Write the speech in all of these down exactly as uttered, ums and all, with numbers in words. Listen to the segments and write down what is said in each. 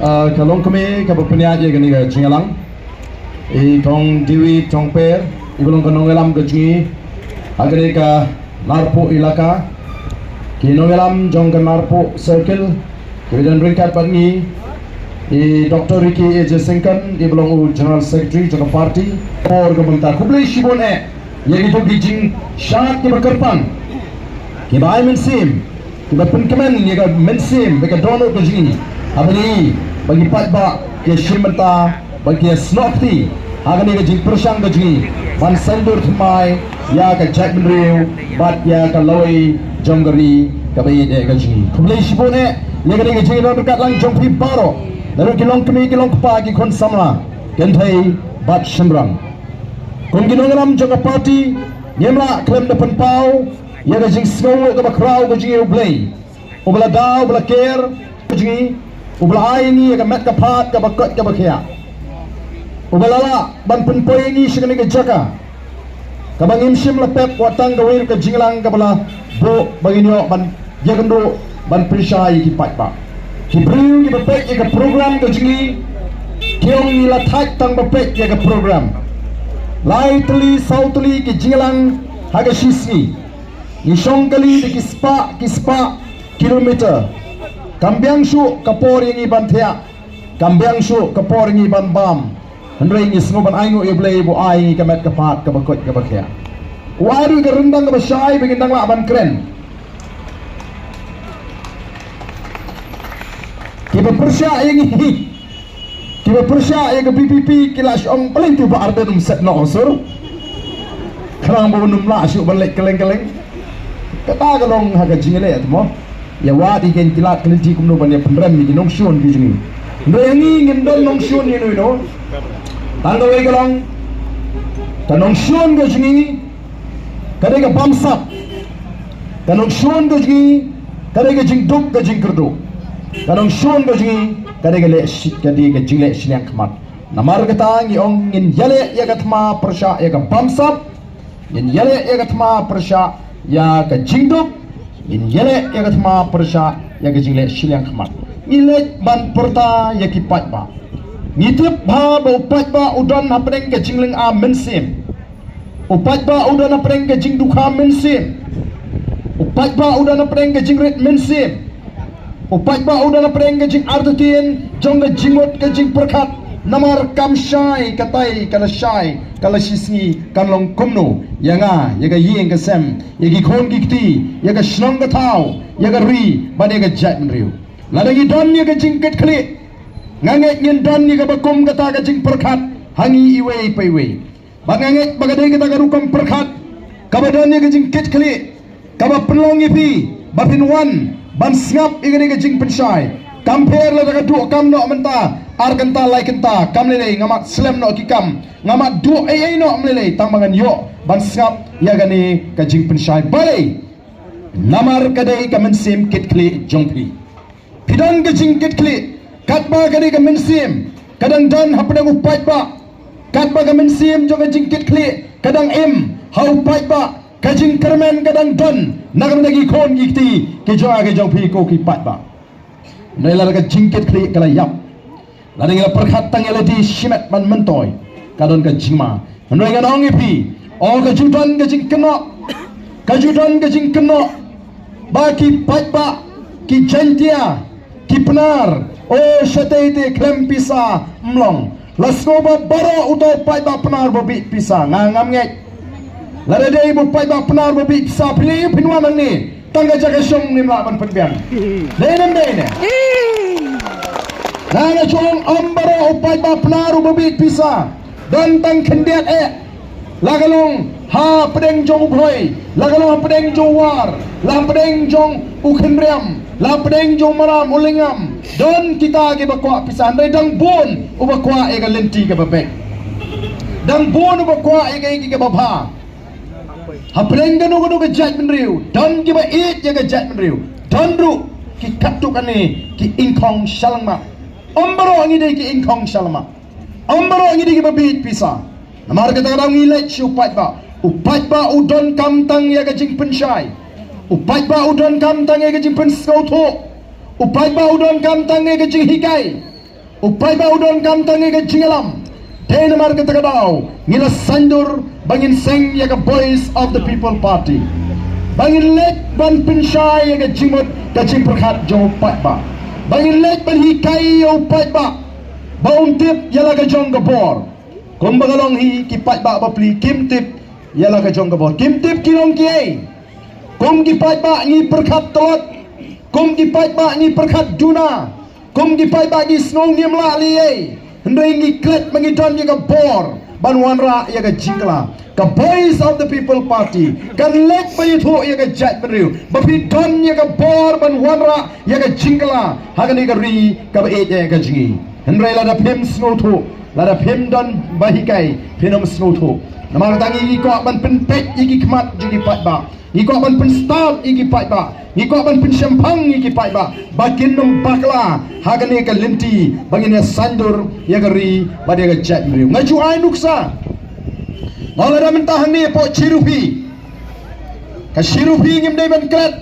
Ah, ka longkmie kaba pynïaid ïa kane ka jingïalang, i Kong Dewi Tongper, i ba long ka nongïalam ka jong ngi ha kane ka Narpuh Elaka, ki nongïalam jong ka Narpuh Circle kiba don ryngkat bad ngi, i Doctor Ricky A J Syngkon, i ba long u General Secretary jong ka party. Por ka bynta, khublei shibun eh ïa kito ki jingshad kiba kyrpang, kiba ai mynsiem, kiba pynkmen ïa ka mynsiem bad ka dohnud ka jong ngi, haba ngi, ba ngi paidbah ki ïa shim bynta, ba ki ïa snoh kti ha kane ka jingpyrshang ka jong ngi ban sngewdur thymmai ïa ka jaitbynriew bad ïa ka lawei jong ka ri kaba ïeit eh ka jong ngi. Khublei shibun eh ïa kane ka jingïadon ryngkat lang jong phi baroh, naduh ki longkmie ki longkpa, ki khun samla, kynthei bad shynrang. Kum ki nongïalam jong ka party, ngim lah khlem da pynpaw ïa ka jingsngewnguh kaba khraw ka jong ngi ïa U Blei, uba la da, uba la ker ka jong ngi, uba la ai ïa ngi ïa ka met ka phad kaba koit kaba khiah, uba la lah ban pynpoi ïa ngi sha kane ka jaka kaba ngim shym la pep, wat tang kawei ruh ka jingïalang kaba la buh ba ngin ïoh ban ïakynduh ban pynshai ïa ki paidbah. Ki briew kiba peit ïa ka program ka jong ngi ki ong ngi la thait tang ba peit ïa ka program. Lai tylli saw tylli ki jingïalang ha ka shisngi. Ngi shong kali da ki spah ki spah kilometer. Kam biang shuh ka por ïa ngi ban thiah, kam biang shuh ka por ïa ngi ban bam. Hynrei ngi sngew ban ainguh ïa U Blei ba u ai ïa ngi ka met ka phad kaba koit kaba khiah. U ai ruh ka ryndang kaba shai ba ngin dang lah ban kren. Kiba pyrshah ïa ngi, kiba pyrshah ïa ka VPP ki la shu ong, balei tu Bah Ardent um set noh u sur, khnang ba un ym lah shuh ban leit kylleng kylleng. Kata ka long ha ka jingïaleh, te mo. Ïa wad ïa ki, ki lad ki lynti kumno ban ïa pynrem ïa ki nongshun ki jong ngi. Hynrei ïa ngi ngim don nongshun ïa uno uno. Tang kawei ka long, ka nongshun ka jong ngi ka dei ka bamsap. Ka nongshun ka jong ngi ka dei ka jingduk ka jingkyrduh. Ka nongshun ka jong ngi ka dei ka leh shi-, ka dei ka jingleh shiliang khmat. Namar kata ngi ong ngin ïaleh ïa ka thma pyrshah ïa ka bamsap. Ngin ïaleh ïa ka thma pyrshah ïa ka jingduk. Ngin ïaleh ïa ka thma pyrshah ïa ka jingleh shiliang khmat. Ngi leit ban pyrta ïa ki paidbah. Ngi tip bha ba u paidbah u don hapdeng ka jinglynga mynsiem. U paidbah u don hapdeng ka jingdukha mynsiem. U paidbah u don hapdeng ka jingrit mynsiem. U paidbah u don hapdeng ka jingartatien jong ka jingmut ka jingpyrkhat. Namar kam shai, katai ka la shai, ka la shisngi kan long kumno ïa nga, ïa ka ïing ka sem, ïa ki khun ki kti, ïa ka shnong ka thaw, ïa ka ri bad ïa ka jaitbynriew. Lada ngi don ïa ka jingkitkhlieh, nga ngeit ngin don ïa kaba kum kata ka jingpyrkhat ha ngi iwei pa iwei. Bad nga ngeit ba ka dei kata ka rukom pyrkhat kaba don ïa ka jingkitkhlieh kaba pynlong ïa phi ba phin wan ban sngap ïa kane ka jingpynshai. Kam pher lada ka duh kam noh mynta, ar kynta lai kynta, kam lei lei, nga mat slem noh ki kam, nga mat duh ei ei noh, ym lei lei, tang ba ngan ïoh ban sngap ïa kane ka jingpynshai. Balei? Namar ka dei ka mynsiem kitkhlieh jong phi. Phi don ka jingkitkhlieh, katba ka dei ka mynsiem ka dang don hapdeng u paidbah, katba ka mynsiem jong ka jingkitkhlieh ka dang im ha u paidbah, ka jingkyrmen ka dang don na ka bynta ki khun ki kti ki jong nga ki jong phi ko ki paidbah. Hynrei lada ka jingkitkhlieh ka la ïap, lada ngi la pyrkhat tang ïa lade shimet ban myntoi, ka don ka jingma. Hynrei ngan ong ïa phi, o ka ju don ka jingkynnoh, ka ju don ka jingkynnoh ba ki paidbah, ki Jaiñtia, ki Pnar, o shatei te khlem pisa ym long. La sngew ba baroh uto u paidbah Pnar ba bih pisa, nga ngam ngeit. Lada dei ba u paidbah Pnar ba bih pisa, phi leh ïa phin wan hangne. Tang ka jaka shong ngim lah ban pynbiang. Dei ne ym dei ne? Nga nga ju ong ym baroh u paidbah Pnar uba bih pisa. Don tang khyndiat eh. La ka long hapdeng jong u Bhoi, la ka long hapdeng jong u War, la hapdeng jong u Khynriam, la hapdeng jong u Maram u Lyngngam. Don kita kiba kwah pisa, hynrei dang bun uba kwah ïa ka lynti kaba beit. Dang bun uba kwah ïa ka, ïa ka kaba bha. Hapdeng kano kano ka jaitbynriew don kiba ïeit ïa ka jaitbynriew. Don ruh ki katto katne ki ingkhong shyllangmat. Ym baroh ngi dei ki ingkhong shyllangmat. Ym baroh ngi dei kiba bih pisa. Namar kata ka daw ngi leit sha u paidbah. U paidbah u donkam tang ïa ka jingpynshai. U paidbah u donkam tang ïa ka jingpynsngewthuh. U paidbah u donkam tang ïa ka jinghikai. U paidbah u donkam tang ïa ka jingïalam. Dei namar kata ka daw ngi la saiñdur ba ngin seng ïa ka Voice of the People Party, ba ngin leit ban pynshai ïa ka jingmut ka jingpyrkhat jong u paidbah, ba ngin leit ban hikai ïa u paidbah ba un tip ïa la ka jong ka bor. Kumba ka long hi, ki paidbah bapli kim tip ïa la ka jong ka bor, kim tip ki long kiei. Kum ki paidbah ngi pyrkhat tlot, kum ki paidbah ngi pyrkhat duna, kum ki paidbah ngi sngew ngim lah lei ei. Hynrei ngi klet ba ngi don ïa ka bor ban wanrah ïa ka jingkylla. Ka Voice of the People Party kan leit ban ïathuh ïa ka jaitbynriew ba phi don ïa ka bor ban wanrah ïa ka jingkylla ha kane ka ri kaba ïeit ïa ka jong ngi. Hynrei lada phim sngewthuh, lada phim don ba hikai, phin ym sngewthuh. Namar kata ngi kwah ban pynpeit ïa ki khmat jong ki paidbah, ngi kwah ban pynstad ïa ki paidbah, ngi kwah ban pynshemphang ïa ki paidbah ba kin ym bakla ha kane ka lynti ba ngin ïa saiñdur ïa ka ri bad ïa ka jaitbynriew. Nga ju ai nuksa. Nga la da mynta hangne hapoh Chirupi. Ka Chirupi ngim dei ban klet.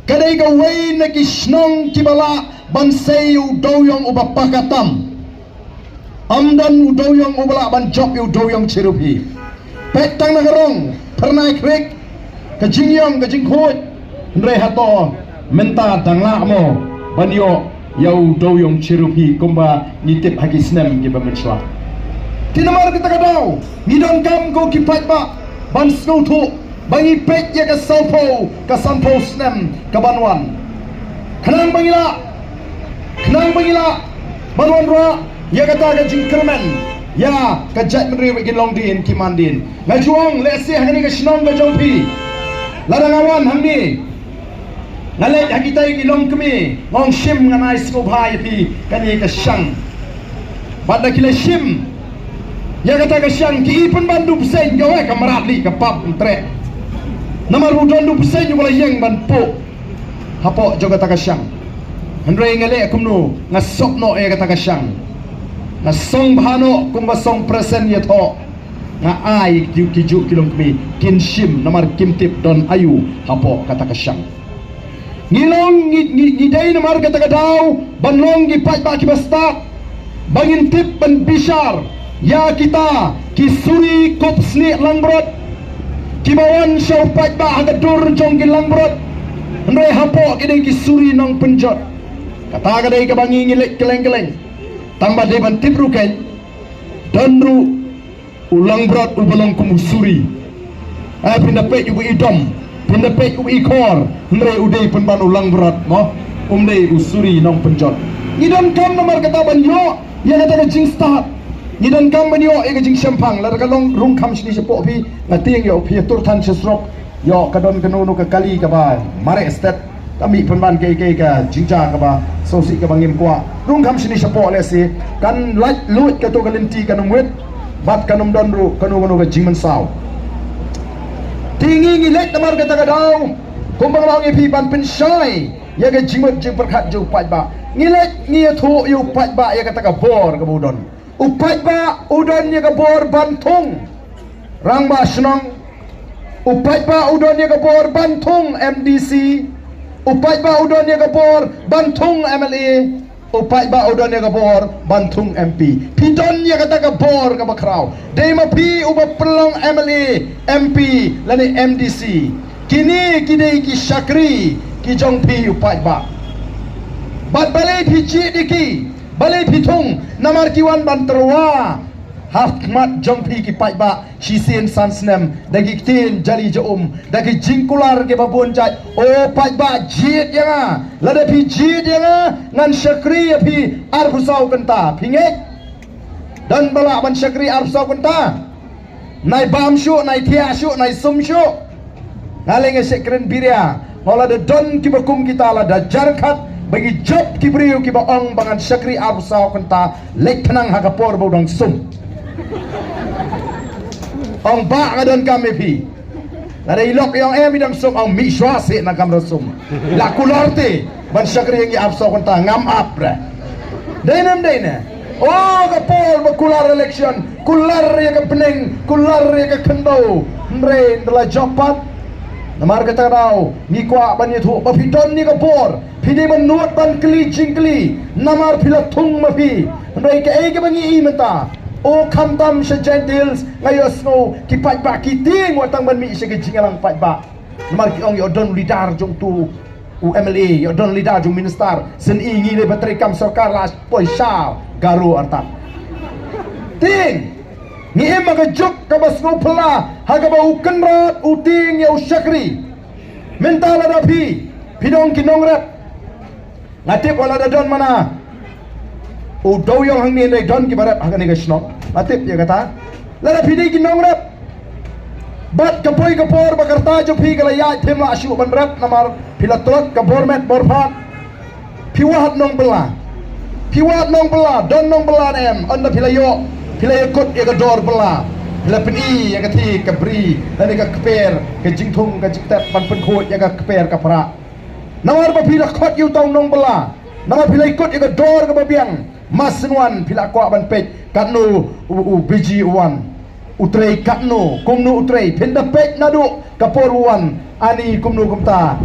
Ka dei kawei na ki shnong kiba lah ban sei u dewïong uba paka tam. Ym don u dewïong uba lah ban jop ïa u dewïong Chirupi. Peit tang na ka rong, phyrnai khrik, ka jingïong, ka jingkhuid. Hynrei hato mynta dang lah mo ban ïoh ïa u dewïong Chirupi kumba ngi tip ha ki snem kiba mynshuwa? Te namar kata ka daw ngi donkam ko ki paidbah ban sngewthuh ba ngi peit ïa ka sawphew, ka sanphew snem kaban wan. Khnang ba ngi lah, khnang ba ngi lah ban wanrah ïa kata ka jingkyrmen ïa ka jaitbynriew, ïa ki longdien ki mandien. Nga ju ong lehse ha kane ka shnong ka jong phi, lada nga wan hangne, nga leit ha kita ki longkmie, nga ong shim, ngan ai sngewbha ïa phi kane ka shang. Bad da ki la shim ïa kata ka shang, ki i pynban du bseiñ, ka wei ka mrad lei, ka pap ym treh. Namar u don du bseiñ uba la ïeng ban puh hapoh jong kata ka shang. Hynrei nga leh kumno, nga sop noh ïa kata ka shang. Nga song bha noh kumba song present ïathoh. Nga ai ki, ki juh ki longkmie kin shim namar kim tip don aïu hapoh kata ka shang. Ngi long, ngi, ngi, ngi dei namar kata ka daw ban long ki paidbah kiba stad, ba ngin tip ban bishar ïa kita ki suri kup snieh langbrot kiba wan sha u paidbah ha ka dur jong ki langbrot. Hynrei hapoh ki dei ki suri nongpynjot. Kata ka dei kaba ngi, ngi leit kylleng kylleng. Tang ba dei ban tip ruh kein, don ruh u langbrot uba long kum u suri. Eh, phin da peit uba i dom, phin da peit uba i khor, hynrei u dei pynban u langbrot mo, um dei u suri nongpynjot. Ngi donkam namar kata ban ïoh ïa kata ka jingstad. Ngi donkam ban ïoh ïa ka jingshemphang. Lada ka long rung kham shini shapoh phi, nga tieng ïoh phi ïa tur than sha surok. Ïoh ka don kano kano ka kali kaba mareh stet. Ka mih pynban kaei kaei ka jingjia kaba sngewsih kaba ngim kwah. Rung kham shini shapoh lehse kan lait luid kato ka lynti, kan ym wit bad kan ym don ruh kano kano ka jingmynsaw. Te ngi, ngi leit namar kata ka daw, kumba nga la ong ïa phi, ban pynshai ïa ka jingmut jingpyrkhat jong u paidbah. Ngi leit ngi ïathuh ïa u paidbah ïa kata ka bor kaba u don. U paidbah u don ïa ka bor ban thung rangbah shnong. U paidbah u don ïa ka bor ban thung M D C. U paidbah u don ïa ka bor ban thung M L A. U paidbah u don ïa ka bor ban thung M P. Phi don ïa kata ka bor kaba khraw. Dei ma phi uba pynlong M L A, M P lane M D C. Kine ki dei ki shakri ki jong phi u paidbah. Bad balei phi jied ïa ki? Balei phi thung? Namar ki wan ban tyrwa ha khmat jong phi ki paidbah shisien san snem da ki ktien jali ja um, da ki jingkular kiba bun jait. O paidbah, jied ïa nga. Lada phi jied ïa nga, ngan shakri ïa phi arphew saw kynta. Phi ngeit? Don ba lah ban shakri arphew saw kynta? Nai bam shuh, nai thiah shuh, nai sum shuh. Nga leh nga shait kren biria. Nga la da don kiba kum kita, la da jar khat ba ngi jop ki briew kiba ong ba ngan shakri arphew saw kynta, leit khnang ha ka por ba u dang sum. Ong ba nga donkam ïa phi. Lada i lok i ong em i dang sum, ong mih shuwa seh na kamra sum. La kular te ban shakri ïa ngi arphew saw kynta, ngam ap re. Dei ne em dei ne? O ka por ba kular election, kular ïa ka bneng, kular ïa ka khyndew. Hynrei ynda la jop pat, Namar kata ka daw ngi kwah ban ïathuh ba phi don ïa ka bor, phi dei ban nud ban kylli jingkylli, namar phi la thung ma phi. Hynrei kaei kaba ngi i mynta, o khamtam sha Jaintia Hills nga ïohsngew ki paidbah ki tieng wat tang ban mih sha ka jingïalang paidbah. Namar ki ong ïoh don leader jong utu u M L A, ïoh don leader jong minister, shen i ngi lei ba treikam sorkar la poi sha Garo artat. Tieng, ngi im ha ka juk kaba sngewphylla ha kaba u kynrad u tieng ïa u shakri. Mynta lada phi, phi dong ki nongrep. Nga tip wat lada don mana u dewiong hangne, hynrei don kiba rep ha kane ka shnong. Nga tip ïa kata. Lada phi dei ki nongrep, bad ka poi ka por ba ka rta jong phi ka la ïaid, phim lah shuh ban rep namar phi la tlot ka bor met bor phad. Phi wad nongbylla. Phi wad nongbylla, don nongbylla ne em, ynda phi la ïoh, phi la ïakut ïa ka dor bylla. Phi la pyni ïa ka thik ka bri lane ka kper, ka jingthung ka jingtep ban pynkhuid ïa ka kper ka pra. Namar ba phi la khot ïa uta u nongbylla, namar phi la ïakut ïa ka dor kaba biang. Mar shen wan phi la kwah ban peit katno u, u biji u wan. U trei katno, kumno u trei, phin da peit naduh ka por u wan. Ani kumno kumta.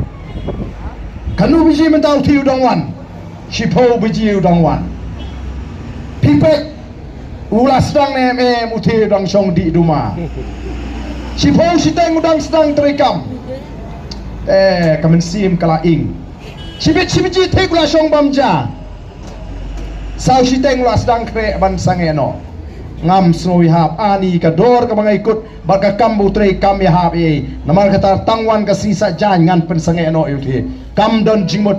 Katno biji mynta u thie u dang wan. Shiphew biji u dang wan. Phi peit u la sdang ne em em, u thie u dang shong dih duma. Shiphew shiteng u dang sdang treikam. Eh, ka mynsiem ka la ing. Shibit shibit ji thik u la shong bam ja. Saw shiteng u la sdang khreh ban sangeh noh. Ngam sngew ïahap, ani ka dor kaba nga ïakut bad ka kam ba u treikam ïahap ei. Namar kata tang wan ka sngi Saitjaiñ ngan pynsangeh noh ïa u thie. Kam don jingmut.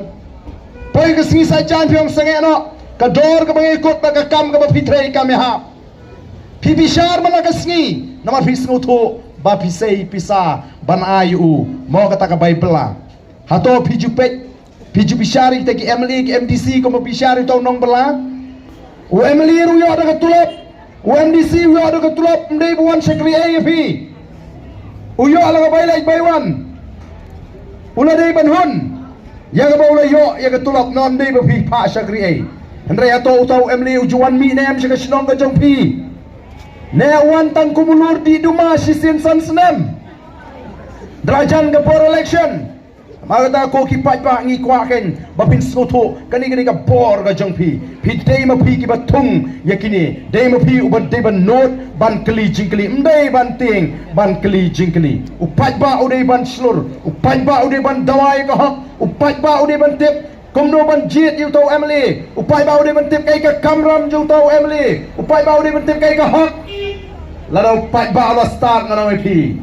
Poi ka sngi Saitjaiñ phi ong sangeh noh ka dor kaba nga ïakut bad ka kam kaba phi treikam ïahap. Phi bishar man la ka sngi namar phi sngewthuh ba phi sei pisa ban ai ïa u. Mo kata ka bai bylla. Hato phi ju peit, phi ju bishar ïa kita ki M L A, ki M D C kumba bishar ïa uta u nongbylla? U M L A ruh u ïoh da ka tulop, u M D C u ïoh da ka tulop, ym dei ba wan shakri ei ïa phi. U ïoh la ka bai leit bai wan. U la dei ban hun ïa kaba u la ïoh ïa ka tulop, ym dei ba phi phah shakri ei. Hynrei hato uta u M L A u ju wan mih ne em sha ka shnong ka jong phi? Ne u wan tang kum u lur dih duma shisien san snem? Dra jan ka por election. Namar kata ko ki paidbah ngi kwah kein ba phin sngewthuh kane, kane ka bor ka jong phi. Phi dei ma phi kiba thung ïa kine. Dei ma phi uba dei ban nud ban kylli jingkylli, ym dei ban tieng ban kylli jingkylli. U paidbah u dei ban shlur, u paidbah u dei ban dawa ïa ka hok, u paidbah u dei ban tip kumno ban jied ïa uta u M L A. U paidbah u dei ban tip kaei ka kamram jong uta u M L A. U paidbah u dei ban tip kaei ka hok. Lada u paidbah u la stad, nga ong ïa phi,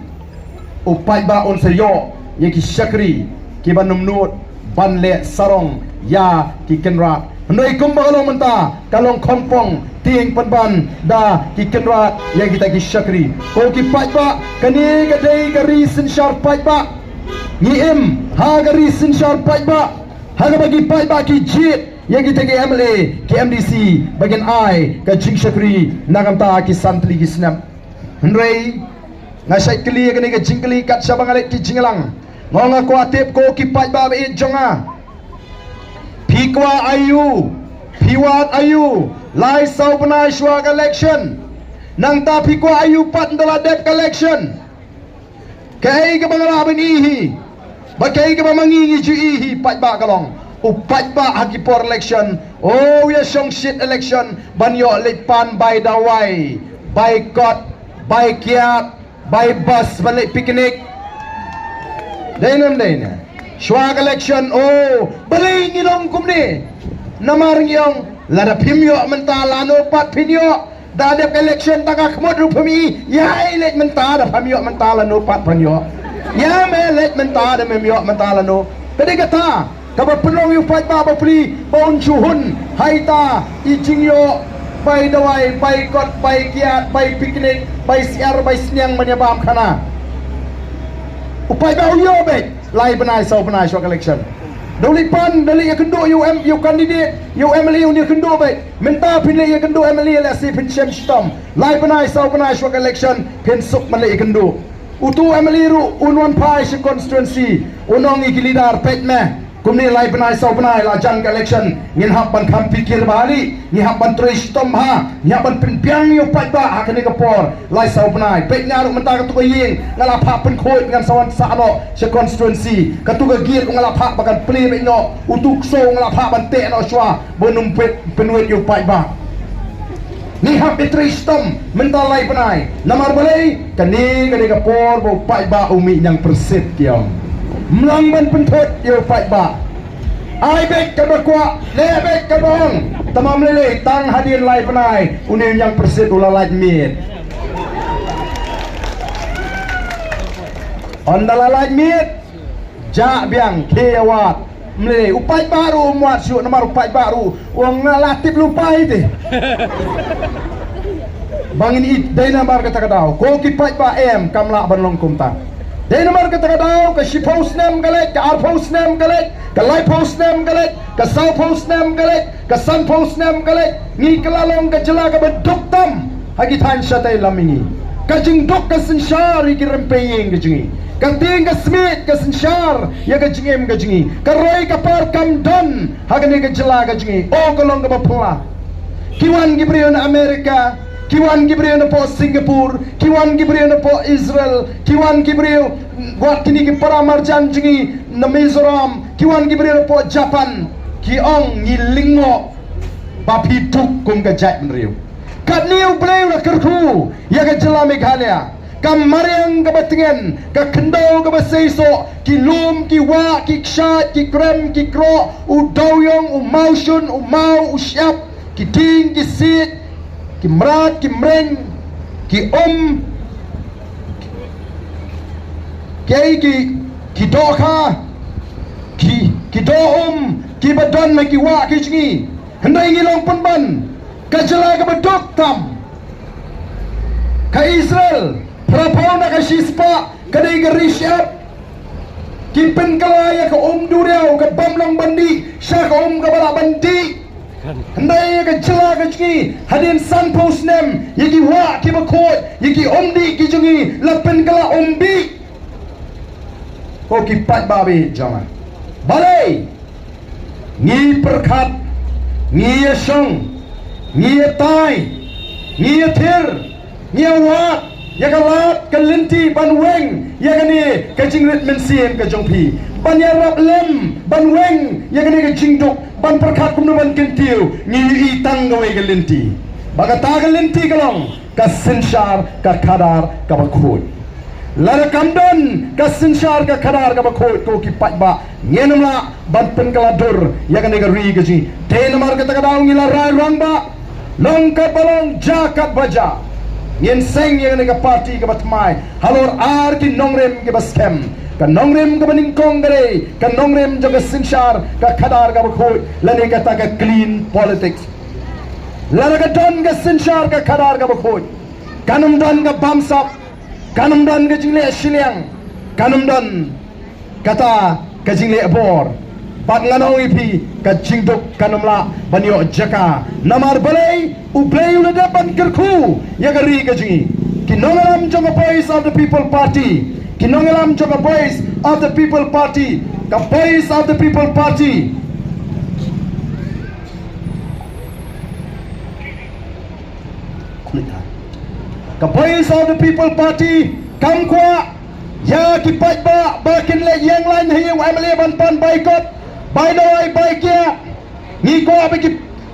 u paidbah un sa ïoh ïa ki shakri kiba nym nud ban leh sarong ïa ki kynrad. Hynrei kumba ka long mynta ka long khongpong, tieng pynban da ki kynrad ïa kita ki shakri. Ko ki paidbah, kane ka dei ka ri synshar paidbah. Ngi im ha ka ri synshar paidbah ha kaba ki paidbah ki jied ïa kita ki M L A, ki M D C ba kin ai ka jingshakri na ka bynta ki san tylli ki snem. Hynrei nga shait kylli ïa kane ka jingkylli kat shaba nga leit ki jingïalang. Nga ong nga kwah tip ko ki paidbah ba ïeit jong nga. Phi kwah aïu? Phi wad aïu? Lai saw bnai shuwa ka election. Nangta phi kwah aïu pat ynda la dep ka election? Kaei kaba nga lah ban ïohi bad kaei kaba ma ngi ngi ju ïohi, paidbah, ka long u paidbah ha ki por election, oh, u ïa shong shit election ban ïoh leit pan bai dawai, bai kot, bai kiad, bai bus ban leit picnic. Dei ne ym dei ne? Shuwa ka election, oh, balei ngi long kumne? Namar ngi ong lada phim ïoh mynta lano pat phin ïoh. Da dep election tang ka khmut ruh phim ïoh. Ïa ei leit mynta da phim ïoh mynta lano pat phin ïoh. Ïa me leit mynta da mem ïoh mynta lano. Ka dei kata kaba pynlong ïa u paidbah ba pli ba un shu hun ha ita i jingïoh bai dawai, bai kot, bai kiad, bai picnic, bai syiar, bai sniang ban ïa bam khana. U paidbah u ïoh beit lai bnai saw bnai shuwa ka election. Da u leit pan, da leit ïakynduh ïa u M, ïa u candidate, ïa u M L A un ïakynduh beit. Mynta phin leit ïakynduh M L A lehse phin shem shitom. Lai bnai saw bnai shuwa ka election phin suk ban leit ïakynduh. Utu u M L A ruh un wan phai sha constituency, un ong ïa ki leader, peit me, Kumne lai bnai saw bnai la jan ka election, ngin hap ban kham pyrkhat bha lei, ngin hap ban trei shitom bha, ngin hap ban pynbiang ïa u paidbah ha kane ka por. Lai saw bnai, bad nga ruh mynta katu ka ïing nga la phah pynkhuid, ngan sa wan sah noh sha constituency. Katu ka gate nga la phah ba kan plie beit noh, utu u ksew nga la phah ban teh noh shuwa, ban ym pynwit ïa u paidbah. Ngi hap ban trei shitom mynta lai bnai. Namar balei? Kane ka dei ka por ba u paidbah u mih ñiangpyrsit, ki ong. Ym long ban pynthut ïa u paidbah. Ai beit kaba kwah, leh beit kaba ong. Tangba ym lei lei, tang hadien lai bnai une u ñiangpyrsit u la lait miet. Ynda la lait miet, jah biang, khie ïa wad. Ym lei lei, u paidbah ruh um wad shuh, namar u paidbah ruh u ong, nga la tip lypa hi te. Ba ngin ïeit, dei namar kata ka daw ko ki paidbah, em, kam lah ban long kumta. Dei namar kata ka daw, ka shiphew snem ka leit, ka arphew snem ka leit, ka laiphew snem ka leit, ka sawphew snem ka leit, ka sanphew snem ka leit, ngi kylla long ka jylla kaba duk tam ha ki thaiñ shatei lam mihngi. Ka jingduk ka synshar ïa ki rympei ïing ka jong ngi. Ka tieng ka smiej ka synshar ïa ka jingim ka jong ngi. Ka roi ka par kam don ha kane ka jylla ka jong ngi. O, ka long kaba phylla. Ki wan ki briew na America, ki wan ki briew na poh Singapore, ki wan ki briew na poh Israel, ki wan ki briew, wat kine ki para marjan jong ngi na Mizoram, ki wan ki briew na poh Japan, ki ong ngi lyngngoh ba phi duk kum ka jaitbynriew. Katne U Blei u la kyrkhu ïa ka jylla Meghalaya. Ka mariang kaba tngen, ka khyndew kaba seisoh, ki lum, ki wah, ki kshaid, ki krem, ki kroh, u dewiong, u mawshun, u maw, u shyiap, ki dieng, ki siej, ki mrad, ki mreng, ki um, ki, ki, ki dohkha, ki, ki doh um, kiba don ha ki wah ki jong ngi. Hynrei ngi long pynban ka jylla kaba duk tam. Ka Israel, phraphew na ka shispah, ka dei ka ri shyiap. Ki pynkylla ïa ka um duriaw kaba ym long ban dih sha ka um kaba lah ban dih. Hynrei ïa ka jylla ka jong ngi, hadien sanphew snem, ïa ki wah kiba khuid, ïa ki um dih ki jong ngi, la pynkylla um bih. Ko ki paidbah ba ïeit jong nga, balei ngi pyrkhat, ngi ïashong, ngi ïatai, ngi ïathir, ngi ïawad ïa ka lad ka lynti ban weng ïa kane ka jingrit mynsiem ka jong phi, ban ïarap lem ban weng ïa kane ka jingduk, ban pyrkhat kumno ban kyntiew? Ngi ïohi tang kawei ka lynti, ba kata ka lynti ka long ka synshar ka khadar kaba khuid. Lada kam don ka synshar ka khadar kaba khuid, ko ki paidbah, ngin ym lah ban pynkylla dur ïa kane ka ri ka jong ngi. Te namar kata ka daw ngi la rai rangbah, long katba long, jia katba jia, ngin seng ïa kane ka party kaba thymmai halor ar ki nongrim kiba skhem. Ka nongrim kaba nyngkong ka dei ka nongrim jong ka synshar ka khadar kaba khuid, lane kata ka clean politics. Lada ka don ka synshar ka khadar kaba khuid, kan ym don ka bamsap, kan ym don ka jingleh shiliang, kan ym don kata ka jingleh bor. Bad ngan ong ïa phi, ka jingduk kan ym lah ban ïoh jaka. Namar balei? U Blei u la dep ban kyrkhu ïa ka ri ka jong ngi. Ki nongïalam jong ka Voice of the People Party, ki nongïalam jong ka Voice of the People Party, ka Voice of the People Party, ka Voice of the People Party kam kwah ïa ki paidbah ba kin leit ïeng lain ha ïing u M L A ban pan baikot, bai dawai, bai kiad. Ngi kwah ba ki,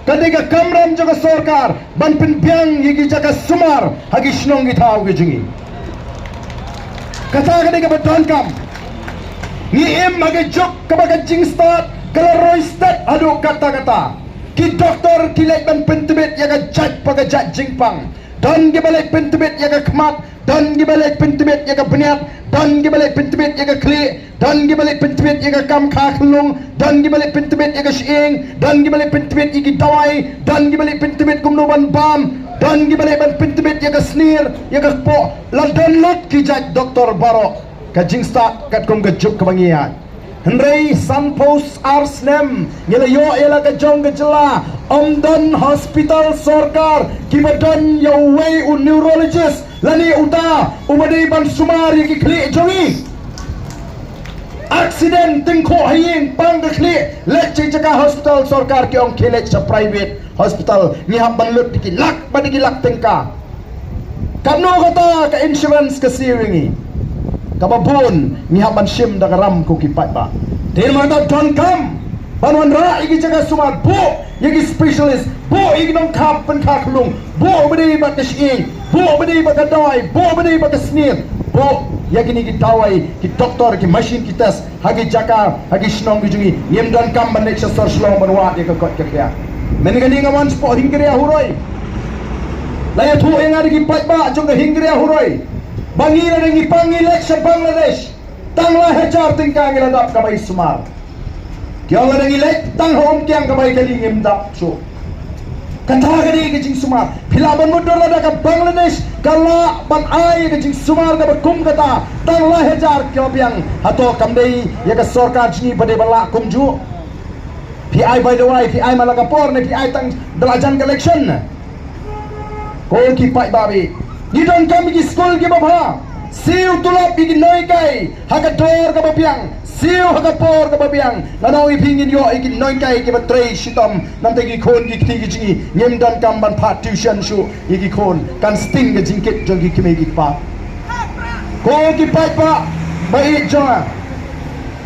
ka dei ka kamram jong ka sorkar ban pynbiang ïa ki jaka sumar ha ki shnong ki thaw ki jong ngi. Kata ka dei kaba donkam. Ngi im ha ka juk kaba ka jingstad ka la roi stet haduh katta katta. Ki doktor ki leit ban pyntbit ïa ka jait pa ka jait jingpang. Don kiba leit pyntbit ïa ka khmat, don kiba leit pyntbit ïa ka bniat, don kiba leit pyntbit ïa ka khlieh, don kiba leit pyntbit ïa ka kam kha khyllung, don kiba leit pyntbit ïa ka shyieng, don kiba leit pyntbit ïa ki dawai, don kiba leit pyntbit kumno ban bam, don kiba leit ban pyntbit ïa ka snier, ïa ka kpoh. La don lut ki jait doktor baroh. Ka jingstad katkum ka juk kaba ngi ïaid. Hynrei sanphew ar snem ngi la ïoh ïa la ka jong ka jylla, ym don hospital sorkar kiba don ïa uwei u neurologist lane uta uba dei ban sumar ïa ki khlieh jong ngi. Accident, tyngkhuh ha ïing, pang ka khlieh, leit sha jaka hospital sorkar, ki ong khie leit sha private hospital, ngi hap ban lut da ki lak bad da ki lak tyngka. Katno kata ka insurance ka siew ïa ngi? Kaba bun ngi hap ban shim da ka ram, ko ki paidbah. Te namar kata donkam ban wanrah ïa ki jaka sumar, buh ïa ki specialist, buh ïa ki nongkhap pynkha khlung, buh ba dei bad ka shyieng, buh ba dei bad ka dawai, buh ba dei bad ka snier, buh ïa kine ki dawai, ki doktor, ki machine, ki test ha ki jaka, ha ki shnong ki jong ngi. Ngim donkam ban leit sha sor Shillong ban wad ïa ka koit ka khiah. Mynne kane nga wan shapoh Hyngrei Huroi. La ïathuh ïa nga da ki paidbah jong ka Hyngrei Huroi ba ngi, lada ngi pang, ngi leit sha Bangladesh, tang lai hajar tyngka ngi la dap ka bai sumar. Ki ong lada ngi leit tang ha Umkiang ka bai kali ngim dap shuh. Kata ka dei ka jingsumar. Phi lah ban mutdur lada ka Bangladesh ka lah ban ai ka jingsumar kaba kum kata tang lai hajar kilobiang. Hato kam dei ïa ka sorkar jong ngi ba dei ban lah kumjuh? Phi ai, by the way, phi ai man la ka por ne phi ai tang da la jan ka election? Ko ki paidbah, ngi donkam ïa ki skul kiba bha. Siew tulop ïa ki nonghikai ha ka dor kaba biang, siew ha ka por kaba biang. Ngan ong ïa phi, ngin ïoh ïa ki nonghikai kiba trei shitom. Namar ki khun ki kti ki jong ngi, ngim donkam ban phah tuition shuh ïa ki khun, kan sting ka jingkit jong ki kmie ki kpa. Ko ki paidbah ba ïeit jong nga,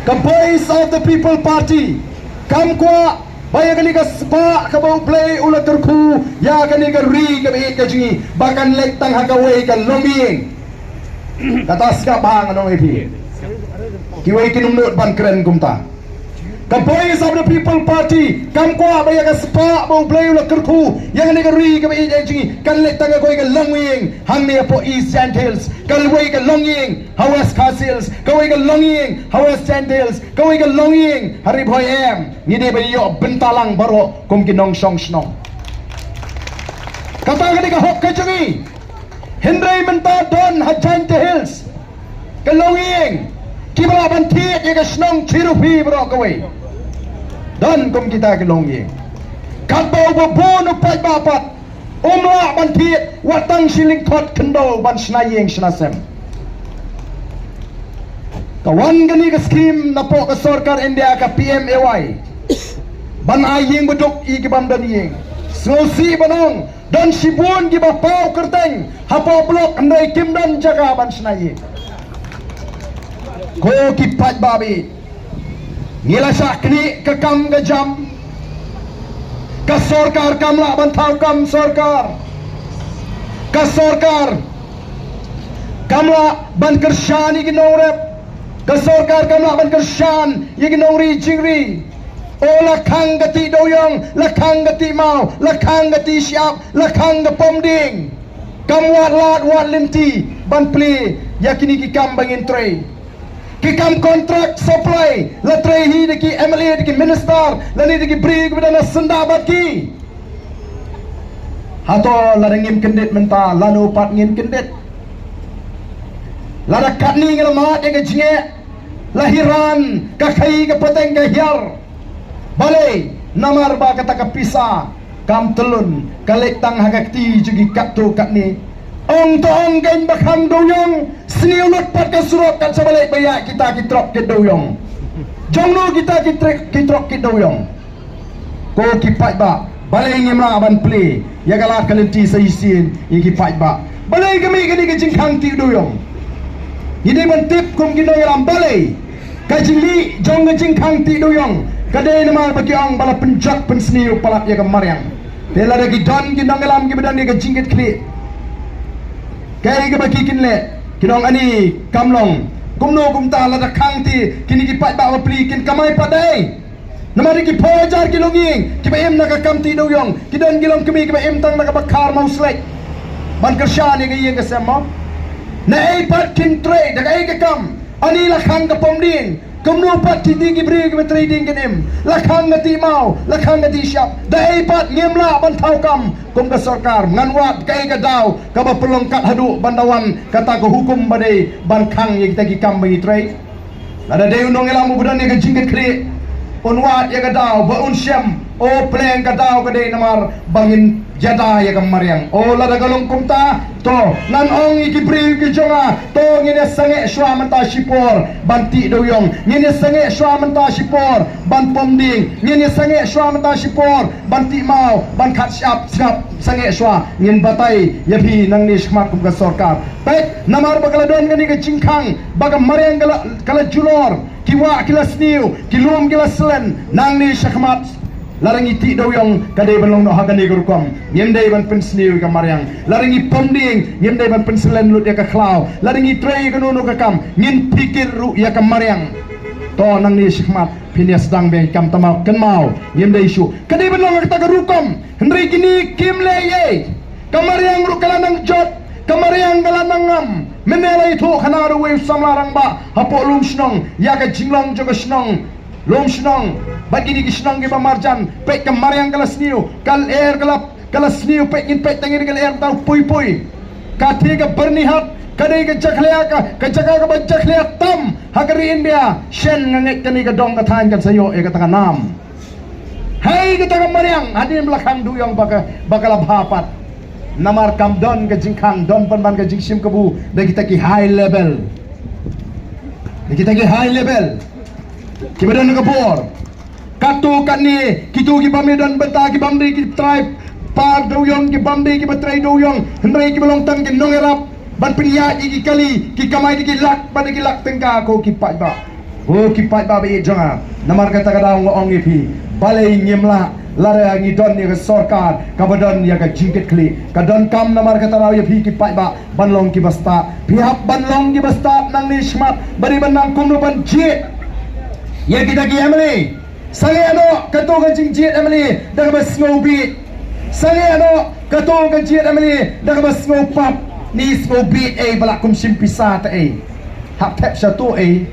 ka Voice of the People Party kam kwah ba ïa kane ka spah kaba U Blei u la kyrkhu ïa kane ka ri kaba ïeit ka jong ngi, ba kan leit tang ha kawei ka longïing. Kata sngap bha, ngan ong ïa phi. Kiwei kin ym nud ban kren kumta. Ka Voice of the People Party kam kwah ba ïa ka spah ba U Blei u la kyrkhu ïa kane ka ri kaba ïeit ka jong ngi kan leit tang ha kawei ka longïing hangne hapoh East Jaintia Hills, kawei ka longïing ha West Khasi Hills, kawei ka longïing ha West Jaintia Hills, kawei ka longïing ha Ri Bhoi. Em, ngi dei ban ïoh bynta lang baroh kum ki nongshong shnong. Kata ka dei ka hok ka jong ngi. Hynrei mynta don ha Jaintia Hills ka longïing kiba lah ban thied ïa ka shnong Chirupi baroh kawei. Don kum kita ki longïing. Katba uba bun u paidbah pat um lah ban thied wat tang shi lyngkhot khyndew ban shna ïing shna sem. Ka wan kane ka skhim napoh ka sorkar India, ka P M A Y, ban ai ïing baduk ïa ki bym don ïing. Sngewsih ban ong, don shibun kiba paw kyrteng hapoh block hynrei kim don jaka ban shna ïing. Ko ki paidbah, ngi la shah knieh ka kam ka jam. Ka sorkar kam lah ban thaw kam sorkar. Ka sorkar kam lah ban kyrshan ïa ki nongrep. Ka sorkar kam lah ban kyrshan ïa ki nongri jingri. O, la khang ka tih dewiong, la khang ka tih maw, la khang ka tih shyiap, la khang ka pom dieng. Kam wad lad wad lynti ban plie ïa kine ki kam ba ngin trei. Ki kam contract supply la trei hi da ki M L A, da ki minister, lane da ki briew kiba don ha syndah bad ki. Hato lada ngim kyndit mynta, lano pat ngin kyndit? Lada katne ngi la mad ïa ka jingeh, la hiran ka khaii ka pateng ka hiar. Balei? Namar ba kata ka pisa kam tyllun, ka leit tang ha ka kti jong ki katto katne. Ong to ong kein ba khang dewiong, sniew lut pat ka surok kat shaba leit ba ïaid kita ki trok kit dewiong. Jong no kita ki trek, ki trok kit dewiong? Ko ki paidbah, balei ngim lah ban plie ïa ka lad ka lynti sa shisien ïa ki paidbah? Balei ka mih kane ka jingkhang tih dewiong? Ngi dei ban tip kum ki nongïalam, balei ka jingleh jong ka jingkhang tih dewiong? Ka dei namar ba ki ong ba la pynjot pynsniew palat ïa ka mariang. Te lada ki don ki nongïalam kiba don ïa ka jingkitkhlieh, kaei kaba ki kin leh? Kin ong, ani kam long. Kumno kumta, lada khang tih, kine ki paidbah ba plie kin kamai pat dei? Namar ki phew hajar ki longïing kiba im na ka kam tih dewiong, ki don ki longkmie kiba im tang na ka Bakhar Mawslek ban kyrshan ïa ka ïing ka sem mo. Naei pat kin trei, da kaei ka kam? Ani la khang ka pom dieng, kumno pat ki dei ki briew kiba trei dieng kin im? La khang ka tih maw, la khang ka tih shyiap, da ei pat ngim lah ban thaw kam kum ka sorkar? Ngan wad kaei ka daw kaba pynlong kat haduh ban da wan kata ka hukum ba dei ban khang ïa kita ki kam ba ngi trei? Lada dei u nongïalam uba don ïa ka jingkitkhlieh, un wad ïa ka daw ba un shem, o pleng ka daw ka dei namar ba ngin ïada ïa ka mariang. O lada ka long kumta, to ngan ong ïa ki briew ki jong nga, to Ngin ïa sangeh shuwa mynta shipor ban tih dewïong. Ngin ïa sangeh shuwa mynta shipor ban pom dieng. Ngin ïa sangeh shuwa mynta shipor ban tih maw, ban khat shap sngap sangeh shuwa. Ngin batai ïa phi nangne shakhmat kum ka sorkar. Peit, namar ba ka la don kane ka jingkhang ba ka mariang ka la, ka la julor, ki wah ki la sniew, ki lum ki la slen, nangne shakhmat lada ngi tih dewïong ka dei ban long noh ha kane ka rukom. Ngim dei ban pynsniew ïa ka mariang. Lada ngi pom dieng ngim dei ban pynslen lut ïa ka khlaw. Lada ngi trei ïa kano kano ka kam ngin pyrkhat ruh ïa ka mariang. To nangne shakhmat phin ïa sdang biang ïa ki kam, tangba kynmaw, ngim dei shuh. Ka dei ban long ha kata ka rukom. Hynrei kine kim leh ei. Ka mariang ruh ka la nang jot, ka mariang ka la nang ngam. Mynne la ïathuh khana da uwei u samla rangbah hapoh lum shnong ïa ka jinglong jong ka shnong, lum shnong bad kine ki shnong kiba marjan. Peit, ka mariang ka la sniew, ka lyer ka la, ka la sniew. Peit, ngin peit tang ïa ka lyer, tang pui pui. Ka thie ka Byrnihat, ka dei ka jakhlia, ka, ka jaka kaba jakhlia tam ha ka ri India. Shen nga ngeit kane ka dong ka thaiñ kan sa ïoh ïa kata ka nam. Hei, kata ka mariang hadien ba la khang dewïong ba ka, ba ka la bha pat. Namar kam don ka jingkhang, don pynban ka jingshim kabu da kita ki high level. Da kita ki high level kiba don ka bor. Katto katne kito ki bym don bynta, ki bym dei ki trai par dewïong, ki bym dei kiba trei dewïong, hynrei kiba long tang ki nongïarap ban pynïaid ïa ki kali, ki kamai da ki lak bad da ki lak tyngka, ko ki paidbah. Ko ki paidbah ba ïeit jong nga, namar kata ka daw nga ong ïa phi, balei ngim lah, lada ngi don ïa ka sorkar kaba don ïa ka jingkitkhlieh, ka donkam namar kata ka daw ïa phi ki paidbah ban long kiba stad. Phi hap ban long kiba stad nangne shakhmat, ba dei ban nang kumno ban jied ïa kita ki M L A. Sangeh noh kato ka jingjied M L A da kaba sngewbit. Sangeh noh kato ka jied M L A da kaba sngewpap. Ni sngewbit ei ba la kum shim pisa te ei. Hap thep sha to ei.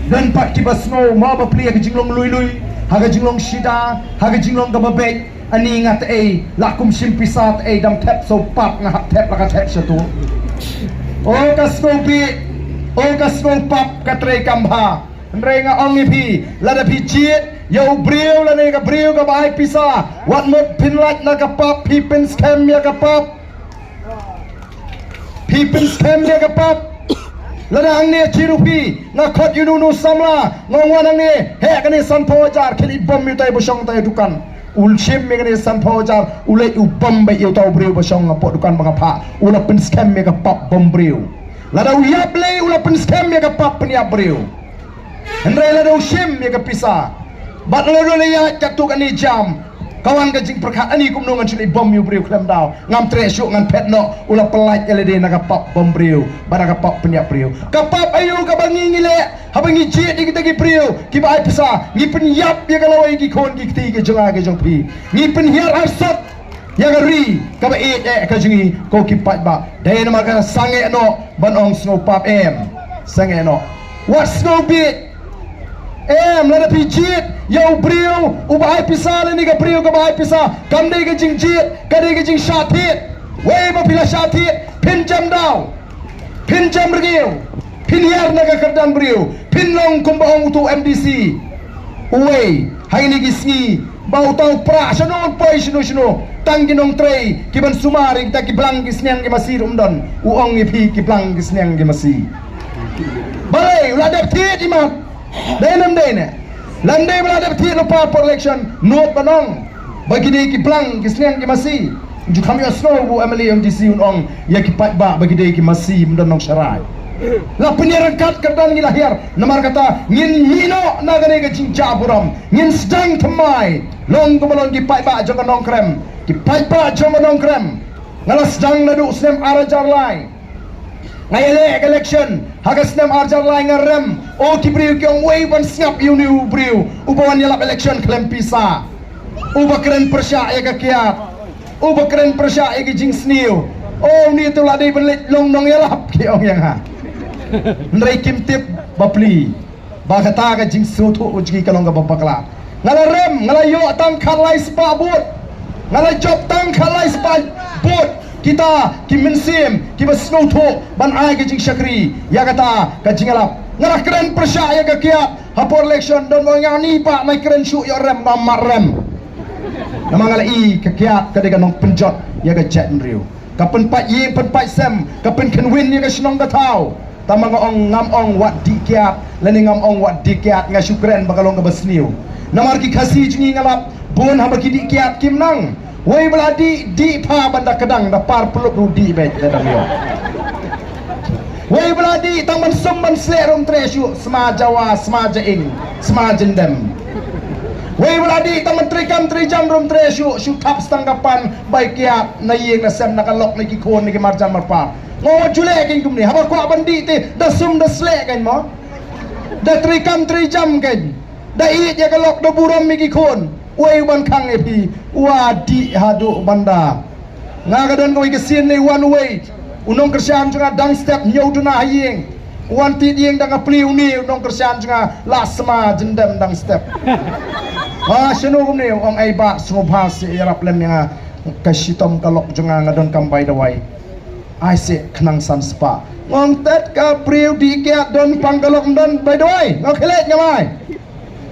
Don pat kiba sngew ma ba plie ha ka jinglong lui lui, ha ka jinglong shida, ha ka jinglong kaba beit. Ani nga te ei, la kum shim pisa te ei, dang thep sngewpap, nga hap thep la ka thep sha to. O ka sngewbit, o ka sngewpap ka trei kam bha. Hynrei nga ong ïa phi, lada phi jied ïa u briew lane ka briew kaba ai pisa, wat mut phin lait na ka pap, phi pynskhem ïa ka pap. Phi pynskhem ïa ka pap. Lada hangne jied u phi, nga khot ïa uno uno samla, nga ong wan hangne, heh kane sanphew hajar, khie leit bom ïa utai ba shong tai dukan. U shim ïa kane sanphew hajar, u leit u bom beit ïa uta u briew ba shong hapoh dukan ba nga phah. U la pynskhem ïa ka pap bom briew. Lada u ïap lei, u la pynskhem ïa ka pap pynïap briew. Hynrei lada u shim ïa ka pisa, bad lada u la ïaid katto katne jam, ka wan ka jingpyrkhat, ani kumno ngan shu leit bom ïa u briew khlem daw. Ngam treh shuh, ngan phet noh. U la pyllait ïa lade na ka pap bom briew bad na ka pap pynïap briew. Ka pap aïu kaba ngi ngi leh haba ngi jied ïa kita ki briew kiba ai pisa? Ngi pynïap ïa ka lawei ki khun ki kti ki jong nga ki jong phi. Ngi pynhiar arsat ïa ka ri kaba ïeit eh ka jong ngi, ko ki paidbah. Dei namar kata sangeh noh ban ong sngewpap, em. Sangeh noh. Wat sngewbit. Em, lada phi jied ïa u briew uba ai pisa lane ka briew kaba ai pisa, kam dei ka jingjied, ka dei ka jingshah thied. Wei ba phi la shah thied, phin jem daw, phin jem rngiew, phin hiar na ka kyrdan briew, phin long kumba ong uto u M D C. Uwei ha kine ki sngi, ba uta u Prah shano u poi shano shano, tang ki nongtrei ki ban sumar ïa kita ki blang ki sniang ki masi ruh ym don. U ong ïa phi ki blang ki sniang ki masi. Balei u la dep thied i mat? Dei ne ym dei ne? Lada ym dei ba la dep thied lypa por election, nud ban ong ba ki dei ki blang ki sniang ki masi. Ju kham ïohsngew ba u M L A M D C un ong ïa ki paidbah ba ki dei ki masi, ym don nongsharai. La pynïaryngkat kyrdan ngi la hiar. Namar kata ngin mih noh na kane ka jingjah burom. Ngin sdang thymmai. Long kumba long ki paidbah jong ka Nongkrem. Ki paidbah jong ka Nongkrem. Nga la sdang naduh snem ar hajar lai. Nga ïaleh ka election ha ka snem ar hajar lai, nga rem. O ki briew ki ong, wei ban sngap ïa une u briew uba wan ïalap election khlem pisa, uba kren pyrshah ïa ka kiad, uba kren pyrshah ïa ka jingsniew. O, une te u la dei ban leit long nongïalap, ki ong ïa nga. Hynrei kim tip ba plie ba kata ka jingsngewthuh u jong ki ka long kaba bakla. Nga la rem, nga la ïoh tang khatlai spah vote. Nga la jop tang khatlai spah vote. Kita ki mynsiem kiba sngewthuh ban ai ka jingshakri ïa kata ka jingïalap. Nga la kren pyrshah ïa ka kiad ha por election, don ba nga ni ba nai kren shuh ïa rem, nga mat rem. Namar nga la i ka kiad ka dei ka nongpynjot ïa ka jaitbynriew. Ka pynpait ïing pynpait sem, ka pynkhynwin ïa ka shnong ka thaw. Tangba nga ong, ngam ong wat dih kiad, lane ngam ong wat dih kiad, nga shu kren ba ka long kaba sniew. Namar ki Khasi jong ngi nga lap, bun haba ki dih kiad kim nang. Wei ba la dih, dih pha ban da kdang, da par pyllup ruh dih beit, da dang ïoh. Wei ba la dih tang ban sum ban sleh ruh ym treh shuh, sma jawa, sma jaing, sma jyndem. Wei ba la dih tang ban treikam treijam ruh ym treh shuh, shu thap sa tang ka pan bai kiad na ïing na sem, na ka lok, na ki khun, na ki marjan marpa. Nga ong wat ju leh kein kumne, haba kwah ban dih te da sum da sleh kein mo. Da treikam treijam kein. Da ïeit ïa ka lok, da burom ïa ki khun. Uei u ban khang ïa phi, u dih haduh ban da. Nga ka don kawei ka sien ne, wan uwei u nongkyrshan jong nga dang step, hynñiew duna ha ïing. Wan tied ïing, dang ha pli une u nongkyrshan jong nga, la sma jyndem dang step. Ha, shano kumne? Ong, ai bah, sngewbha seh ïarap lem ïa nga, ka shitom ka lok jong nga, nga donkam bai dawai. Ai seh khnang san spah. Nga ong, tet ka briew dih kiad don pang ka lok, ym don bai dawai. Nga ong, khie leit, ngam ai.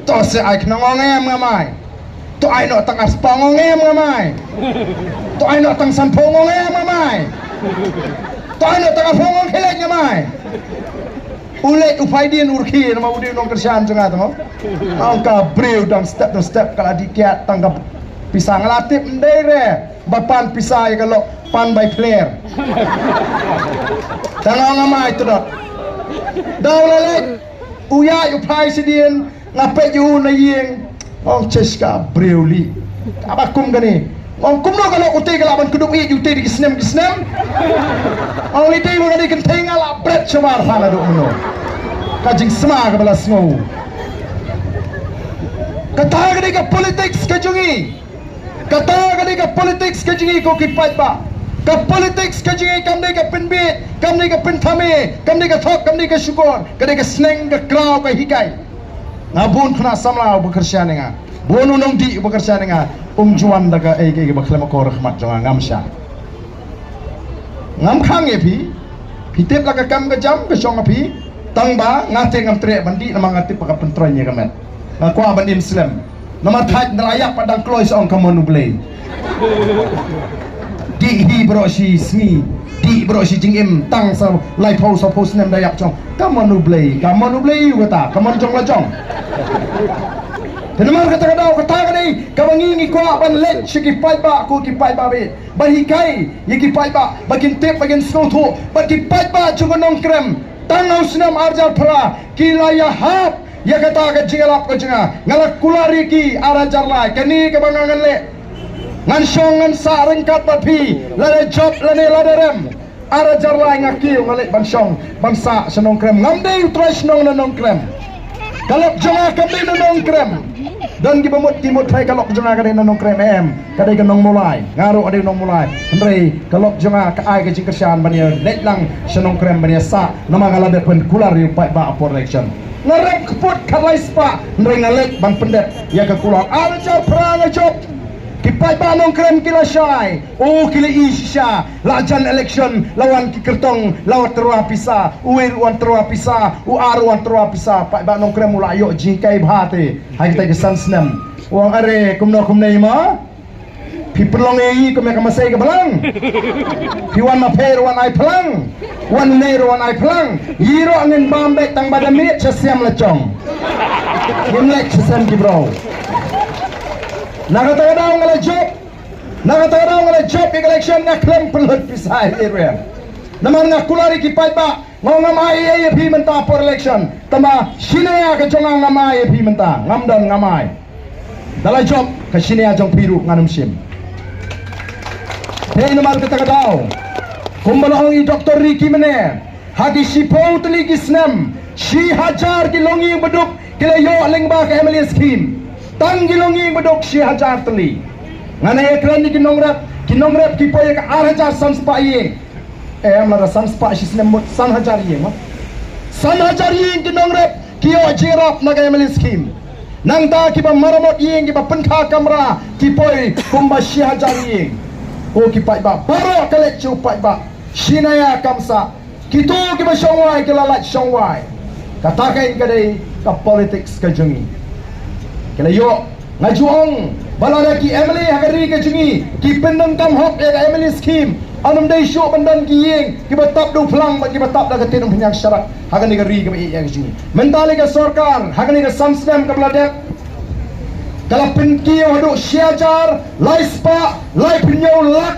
To seh ai khnang, ong em, ngam ai. To ai noh tang ar spah, ong em, ngam ai. To ai noh tang sanphew, ong em, ngam ai. To ai noh tang arphew, ong, khie leit, ngam ai. U leit u phai dien u rkhie, namar u dei u nongkyrshan jong nga, tang. Ong, ka briew dang step dang step ka la dih kiad tang ka pisa. Nga la tip, ym dei re ba pan pisa ïa ka lok, pan bai phler. Tang, ong, ngam ai, to dot. Da u la leit u ïaid u phai sha dien, nga peit ïa u na ïing. Ong, chesh ka briew lieh. Kaba kum kane. Ong, kumno ka lok utei ka lah ban kdup ïeit utei da ki snem ki snem. Ong, lei dei ba ka dei kynthei, nga lah bret shabar pha naduh mynno. Ka jingsma kaba la sngew. Kata ka dei ka politics ka jong ngi. Kata ka dei ka politics ka jong ngi ko ki paidbah. Ka politics ka jong ngi kam dei ka pynbieit, kam dei ka pynthame, kam dei ka thok, kam dei ka shukor, ka dei ka sneng, ka kraw, ka hikai. Nga bun khynnah samla uba kyrshan ïa nga, bun u nongdih uba kyrshan ïa nga, um ju wan da kaei kaei kaba khlem akor ha khmat jong nga, ngam shah. Ngam khang ïa phi. Phi tip la ka kam ka jam ka shong ha phi. Tangba nga te ngam treh ban dih namar nga tip ba ka pyntroiñ ïa ka met. Nga kwah ban im slem. Namar thait ynda la ïap pat dang kloi sa ong, ka mon U Blei. Dih hi baroh shi sngi, dih baroh shi jingim, tang sa laiphew sawphew snem da ïap shong. Ka mon U Blei, ka mon U Blei u kata, ka mon jong la jong. Te namar kata ka daw kata ka dei kaba ngi ngi kwah ban leit sha ki paidbah ko ki paidbah beit. Ban hikai ïa ki paidbah ba kin tip, ba kin sngewthuh, ba ki paidbah jong ka Nongkrem tang ha u snem ar hajar phra ki la ïahap ïa kata ka jingïalap ka jong nga. Nga la kular ïa ki ar hajar lai, kane kaba nga ngan leh. Ngan shong ngan sah ryngkat bad phi, lada jop lane lada rem. Ar hajar lai nga kiew nga leit ban shong ban sah sha Nongkrem. Ngam dei u trai shnong na Nongkrem. Ka lok jong nga kam dei na Nongkrem. Don kiba mut ki mut phi ka lok jong nga ka dei na Nongkrem, em, ka dei ka Nongmawlai. Nga ruh ka dei Nongmawlai. Hynrei ka lok jong nga ka ai ka jingkyrshan ban ïa leit lang sha Nongkrem ban ïa sah. Namar nga la dep ban kular ïa u paidbah ha por election. Nga rem kput khatlai spah hynrei nga leit ban pyndep ïa ka kular. Ar hajar phra nga jop. Ki paidbah Nongkrem ki la shai. O, ki la i shisha, la jan election, la wan ki kyrtong, la wan tyrwa pisa, uwei ruh wan tyrwa pisa, u ar ruh wan tyrwa pisa, paidbah Nongkrem u la ïoh jinghikai bha te ha kita ki san snem. U ong, are, kumno kumne ma? Phi pynlong ïa ngi kum ïa ka masai ka balang. Phi wan ma pher wan ai phalang, wan ne ruh wan ai phalang. Ngi ruh ngin bam beit tang ba da miet sha sem la jong. Ngim leit sha sem ki briew. Na kata ka daw nga la jop. Na kata ka daw nga la jop ïa ka election, nga khlem pynlut pisa ïa ruh. Namar nga kular ïa ki paidbah, nga ong ngam ai ei ei ïa phi mynta por election. Tangba shi naya ka jong nga ngam ai ïa phi mynta, ngam don, ngam ai. Da la jop ka shi naya jong phi ruh ngan ym shim. Hei, namar kata ka daw, kumba la ong i Doktor Ricky mynne, ha ki shiphew tylli ki snem, shi hajar ki longïing baduk ki la ïoh lyngba ka M L A scheme. Tang ki longïing baduk shi hajar tylli. Ngan ïakren ïa ki nongrep, ki nongrep ki poi ïa ka ar hajar san spah ïing. Em, lada san spah shi snem mut san hajar ïing ma. San hajar ïing ki nongrep ki ïoh jingïarap na ka M L A scheme. Nangta kiba maramot ïing, kiba pynkha kamra ki poi kumba shi hajar ïing. Ko ki paidbah, baroh ka leit sha u paidbah. Shi naya kam sah. Kito kiba shongwai ki la lait shongwai. Kata kein ka dei ka politics ka jong ngi. Ki la ïoh, nga ju ong ba lada ki M L A ha ka ri ka jong ngi ki pyndonkam hok ïa ka M L A scheme, Ym dei shuh ban don ki ïing kiba tap da u phlang bad kiba tap da ka tin umphniang sharak ha kane ka ri kaba ïeit ïa ka jong ngi. Mynta lei ka sorkar ha kane ka san snem kaba la dep ka la pynkiew haduh shi hajar lai spah lai phew lak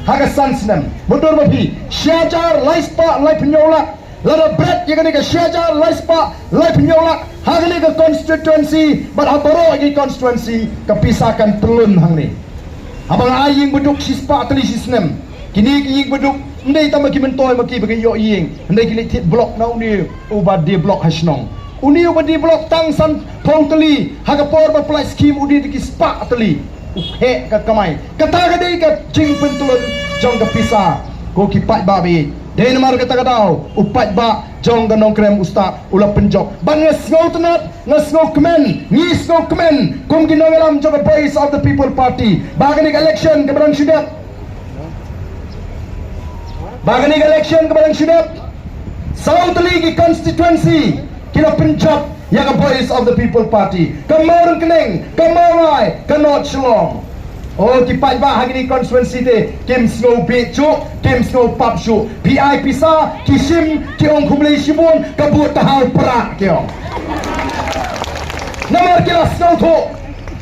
ha ka san snem. Mutdur ma phi, shi hajar lai spah lai phew lak. Lada bret ïa kane ka shi hajar lai spah lai phew lak ha kane ka constituency bad ha baroh ki constituency, ka pisa kan tyllun hangne. Haba nga ai ïing baduk shi spah tylli shi snem, kine ki ïing baduk ym dei tang ba ki myntoi ma ki ba ki ïoh ïing, hynrei ki leit thied block na une uba die block ha shnong. Une uba die block tang sanphew tylli ha ka por ba pynlait skim u die da ki spah tylli. U heh ka kamai. Kata ka dei ka jingpyntyllun jong ka pisa. Ko ki paidbah ba ïeit, dei namar kata ka daw u paidbah jong ka Nongkrem u stad u la pynjop. Bad nga sngewtynnat, nga sngewkmen, ngi sngewkmen kum ki nongïalam jong ka Voice of the People Party ba kane ka election kaba dang shu dep, ba kane ka election kaba dang shu dep, saw tylli ki constituency ki la pynjop ïa ka Voice of the People Party. Ka Mawryngkneng, ka Mawlai, ka North Shillong. O ki paidbah ha kine constituency te, kim sngew bieit shuh, kim sngew pap shuh. Phi ai pisa, ki shim, ki ong khublei shibun, ka vote ka haw prah, ki ong. Namar ki la sngewthuh.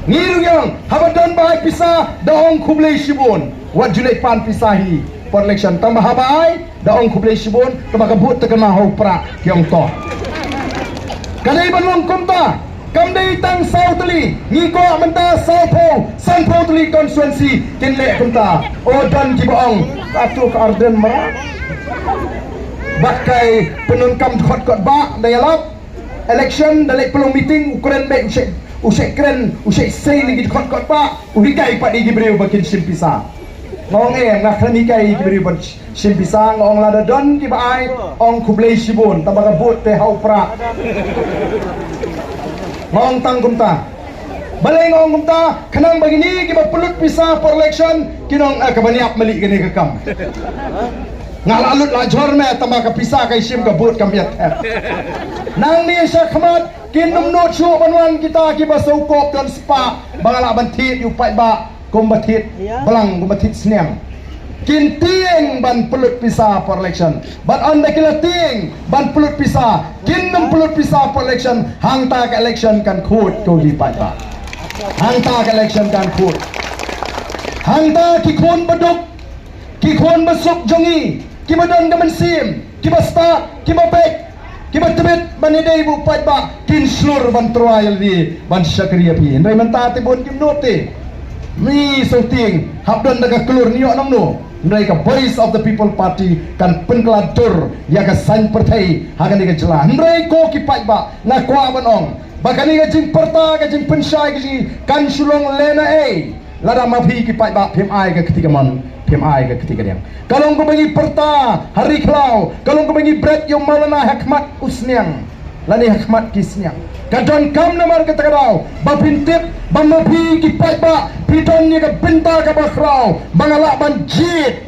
Ngi ruh ngi ong, haba don ba ai pisa, da ong khublei shibun. Wat ju leit pan pisa hi por election, tang ba haba ai, da ong khublei shibun, kaba ka vote te kan haw prah, ki ong to. Ka dei ban long kumta, kam dei tang saw tylli, ngi kwah mynta sawphew, sanphew tylli constituency kin leh kumta. O don kiba ong, atu ka Ardent mara. Bad kai pyndonkam dkhot kot ba, da ïalap. Election da leit pynlong meeting, u kren beit, u shait, u shait kren, u shait sei lagi dkhot kot ba, u hikai pat ïa ki briew ba kin shim pisa. Nga ong em, nga khlem hikai ïa ki briew ban shim pisa, nga ong lada don kiba ai, ong khublei shibun, tang ba ka vote te haw prah. Nga ong tang kumta. Balei nga ong kumta, khnang ba kine kiba pynlut pisa por election, kin ong, eh, kaba niap mali kane ka kam. Nga la lut la jhur me, tang ba ka pisa ka shim ka vote ka miat. Nangne shakhmat, kin ym nud shuh ban wan kita kiba sawkop don spah, ba nga lah ban thied ïa u paidbah. Kumba thied blang, kumba thied sniang. Kin tieng ban pynlut pisa por election. Bad ynda ki la tieng ban pynlut pisa, kin ym pynlut pisa por election, hangta ka election kan khuid, ko ki paidbah. Hangta ka election kan khuid. Hangta ki khun baduk, ki khun basuk jong ngi, kiba don ka mynsiem, kiba stad, kiba beit, kiba tbit ban ïadei bad u paidbah, kin shlur ban tyrwa ïalade ban shakri ïa phi. Hynrei mynta te bun kim nud te. Ngi sngewtieng, hap don da ka klur ngi ïoh nongno. Hynrei ka Voice of the People Party kan pynkylla dur ïa ka saiñ pyrthei ha kane ka jylla. Hynrei ko ki paidbah, nga kwah ban ong ba kane ka jingpyrta, ka jingpynshai ka jing kan shu long lehnohei. Lada ma phi ki paidbah phim ai ka kti kamon, phim ai ka kti kadiang. Ka long kaba ngi pyrta ha ri khlaw, ka long kaba ngi bret ïa u Maulana ha khmat u sniang, lane ha khmat ki sniang. Ka donkam namar kata ka daw ba phin tip ba ma phi ki paidbah phi don ïa ka bynta kaba khraw ba nga lah ban jied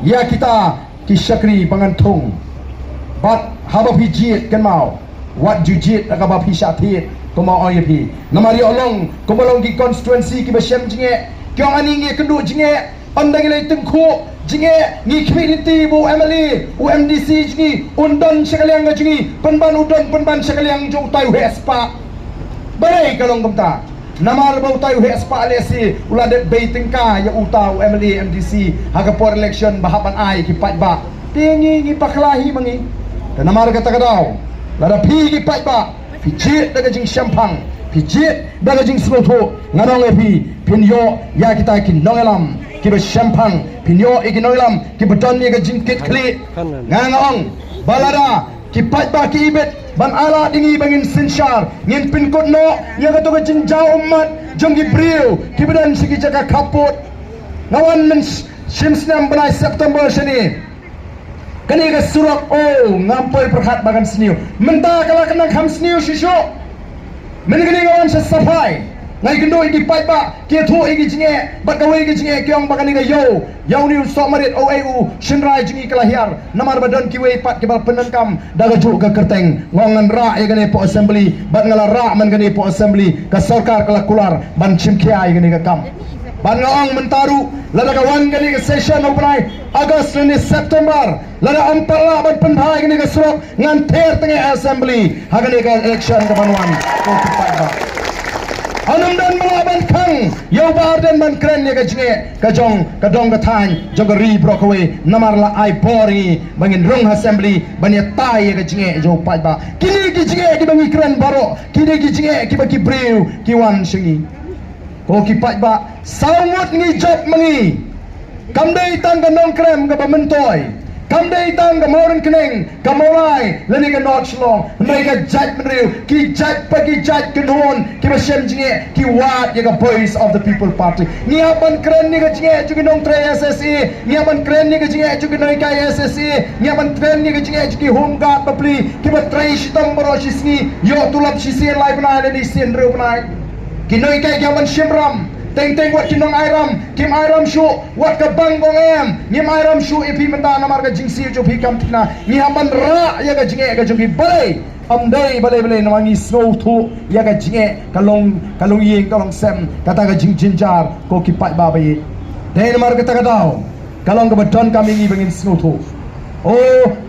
ïa kita ki shakri ba ngan thung. Bad haba phi jied, kynmaw, wat ju jied da kaba phi shah thied, kumba ong ïa phi. Namar ïoh long kumba long ki constituency kiba shem jingeh, ki ong ani ngi ïakynduh jingeh, ynda ngi leit tyngkhuh jingeh, ngi khmih lynti ba u M L A, u M D C jong ngi un don sha ka liang ka jong ngi, pynban u don pynban sha ka liang jong utai u heh spah. Balei ka long kumta? Namar ba utai u heh spah lehse u la dep bei tyngka ïa uta u M L A M D C ha ka por election ba hap ban ai ki paidbah. Te ngi ngi bakla hi ma ngi. Te namar kata ka daw, lada phi ki paidbah phi jied da ka jingshemphang, phi jied da ka jingsngewthuh, ngan ong ïa phi, phin ïoh ïa kita ki nongïalam kiba shemphang, phin ïoh ïa ki nongïalam kiba don ïa ka jingkitkhlieh. Nga nga ong ba lada ki paidbah ki ibit ban ailad ïa ngi ba ngin synshar, ngin pynkut noh ïa kato ka jingjaw ummat jong ki briew kiba don sha ki jaka khappud. Nga wan myn sh-, shim snem bnai September shane. Kane ka surok, oh, ngam poi pyrkhat ba kan sniew. Mynta ka la ka nang kham sniew shuh shuh. Mynne kane nga wan sha Saphai. Nga ïakynduh ïa ki paidbah, ki ïathuh ïa ki jingeh, bad kawei ka jingeh ki ong ba kane ka ïew, ïew une u soh marit, uei u shynrai jong ngi ka la hiar, namar ba don kiwei pat kiba la pyndonkam da kajuh ka kyrteng. Nga ong ngan rah ïa kane hapoh assembly, bad nga la rah man kane hapoh assembly, ka sorkar ka la kular ban shim khia ïa kane ka kam. Ban nga ong mynta ruh, lada ka wan kane ka session ha u bnai August lane September, lada ym pat lah ban pynbha ïa kane ka surok, ngan ther tang ïa assembly ha kane ka election kaban wan. Ko ki paidbah, ym don ba lah ban khang ïa u Bah Ardent ban kren ïa ka jingeh ka jong ka dong ka thaiñ jong ka ri baroh kawei, namar la ai bor ïa ngi ba ngin rung ha assembly ban ïatai ïa ka jingeh jong u paidbah. Kine ki jingeh kiba ngi kren baroh, kine ki jingeh kiba ki briew ki wan sha ngi. Ko ki paidbah, saw ngut ngi jop ma ngi. Kam dei tang ka Nongkrem kaba myntoi, kam dei tang ka Mawryngkneng, ka Mawlai lane ka North Shillong, hynrei ka jaitbynriew, ki jait pa ki jait kynhun kiba shem jingeh, ki wad ïa ka Voice of the People Party. Ngi hap ban kren ïa ka jingeh jong ki nongtrei S S A, ngi hap ban kren ïa ka jingeh jong ki nonghikai S S A, ngi hap ban kren ïa ka jingeh jong ki home guard bapli kiba trei shitom baroh shi sngi, ïoh tulop shisien lai bnai lane shisien hynriew bnai. Ki nonghikai ki hap ban shim ram, teng teng wat ki nong ai ram kim ai ram shuh, wat ka bank bong em ngim ai ram shuh ïa phi mynta namar ka jingsiew jong phi kam thikna. Ngi hap ban rah ïa ka jingeh ka jong ki. Balei? Ym dei balei balei, namar ngi sngewthuh ïa ka jingeh ka long, ka long ïing ka long sem, kata ka jingjynjar. Ko ki paidbah ba ïeit, dei namar kata ka daw ka long kaba donkam ïa ngi ba ngin sngewthuh. O,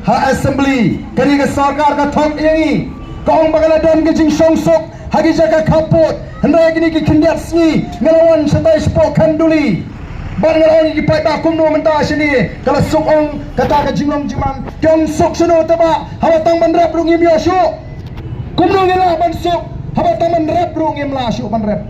ha assembly kane ka sorkar ka thok ïa ngi, ka ong ba ka la don ka jingshongsuk ha ki jaka khappud. Hynrei kine ki khyndiat sngi nga la wan shatai shapoh Khanduli, bad nga la ong ïa ki paidbah kumno mynta shane ka la suk, ong kata ka jinglong jingman. Ki ong suk shano te bah, haba tang ban rep ruh ngim ïoh shuh. Kumno ngin lah ban suk haba tang ban rep ruh ngim lah shuh ban rep?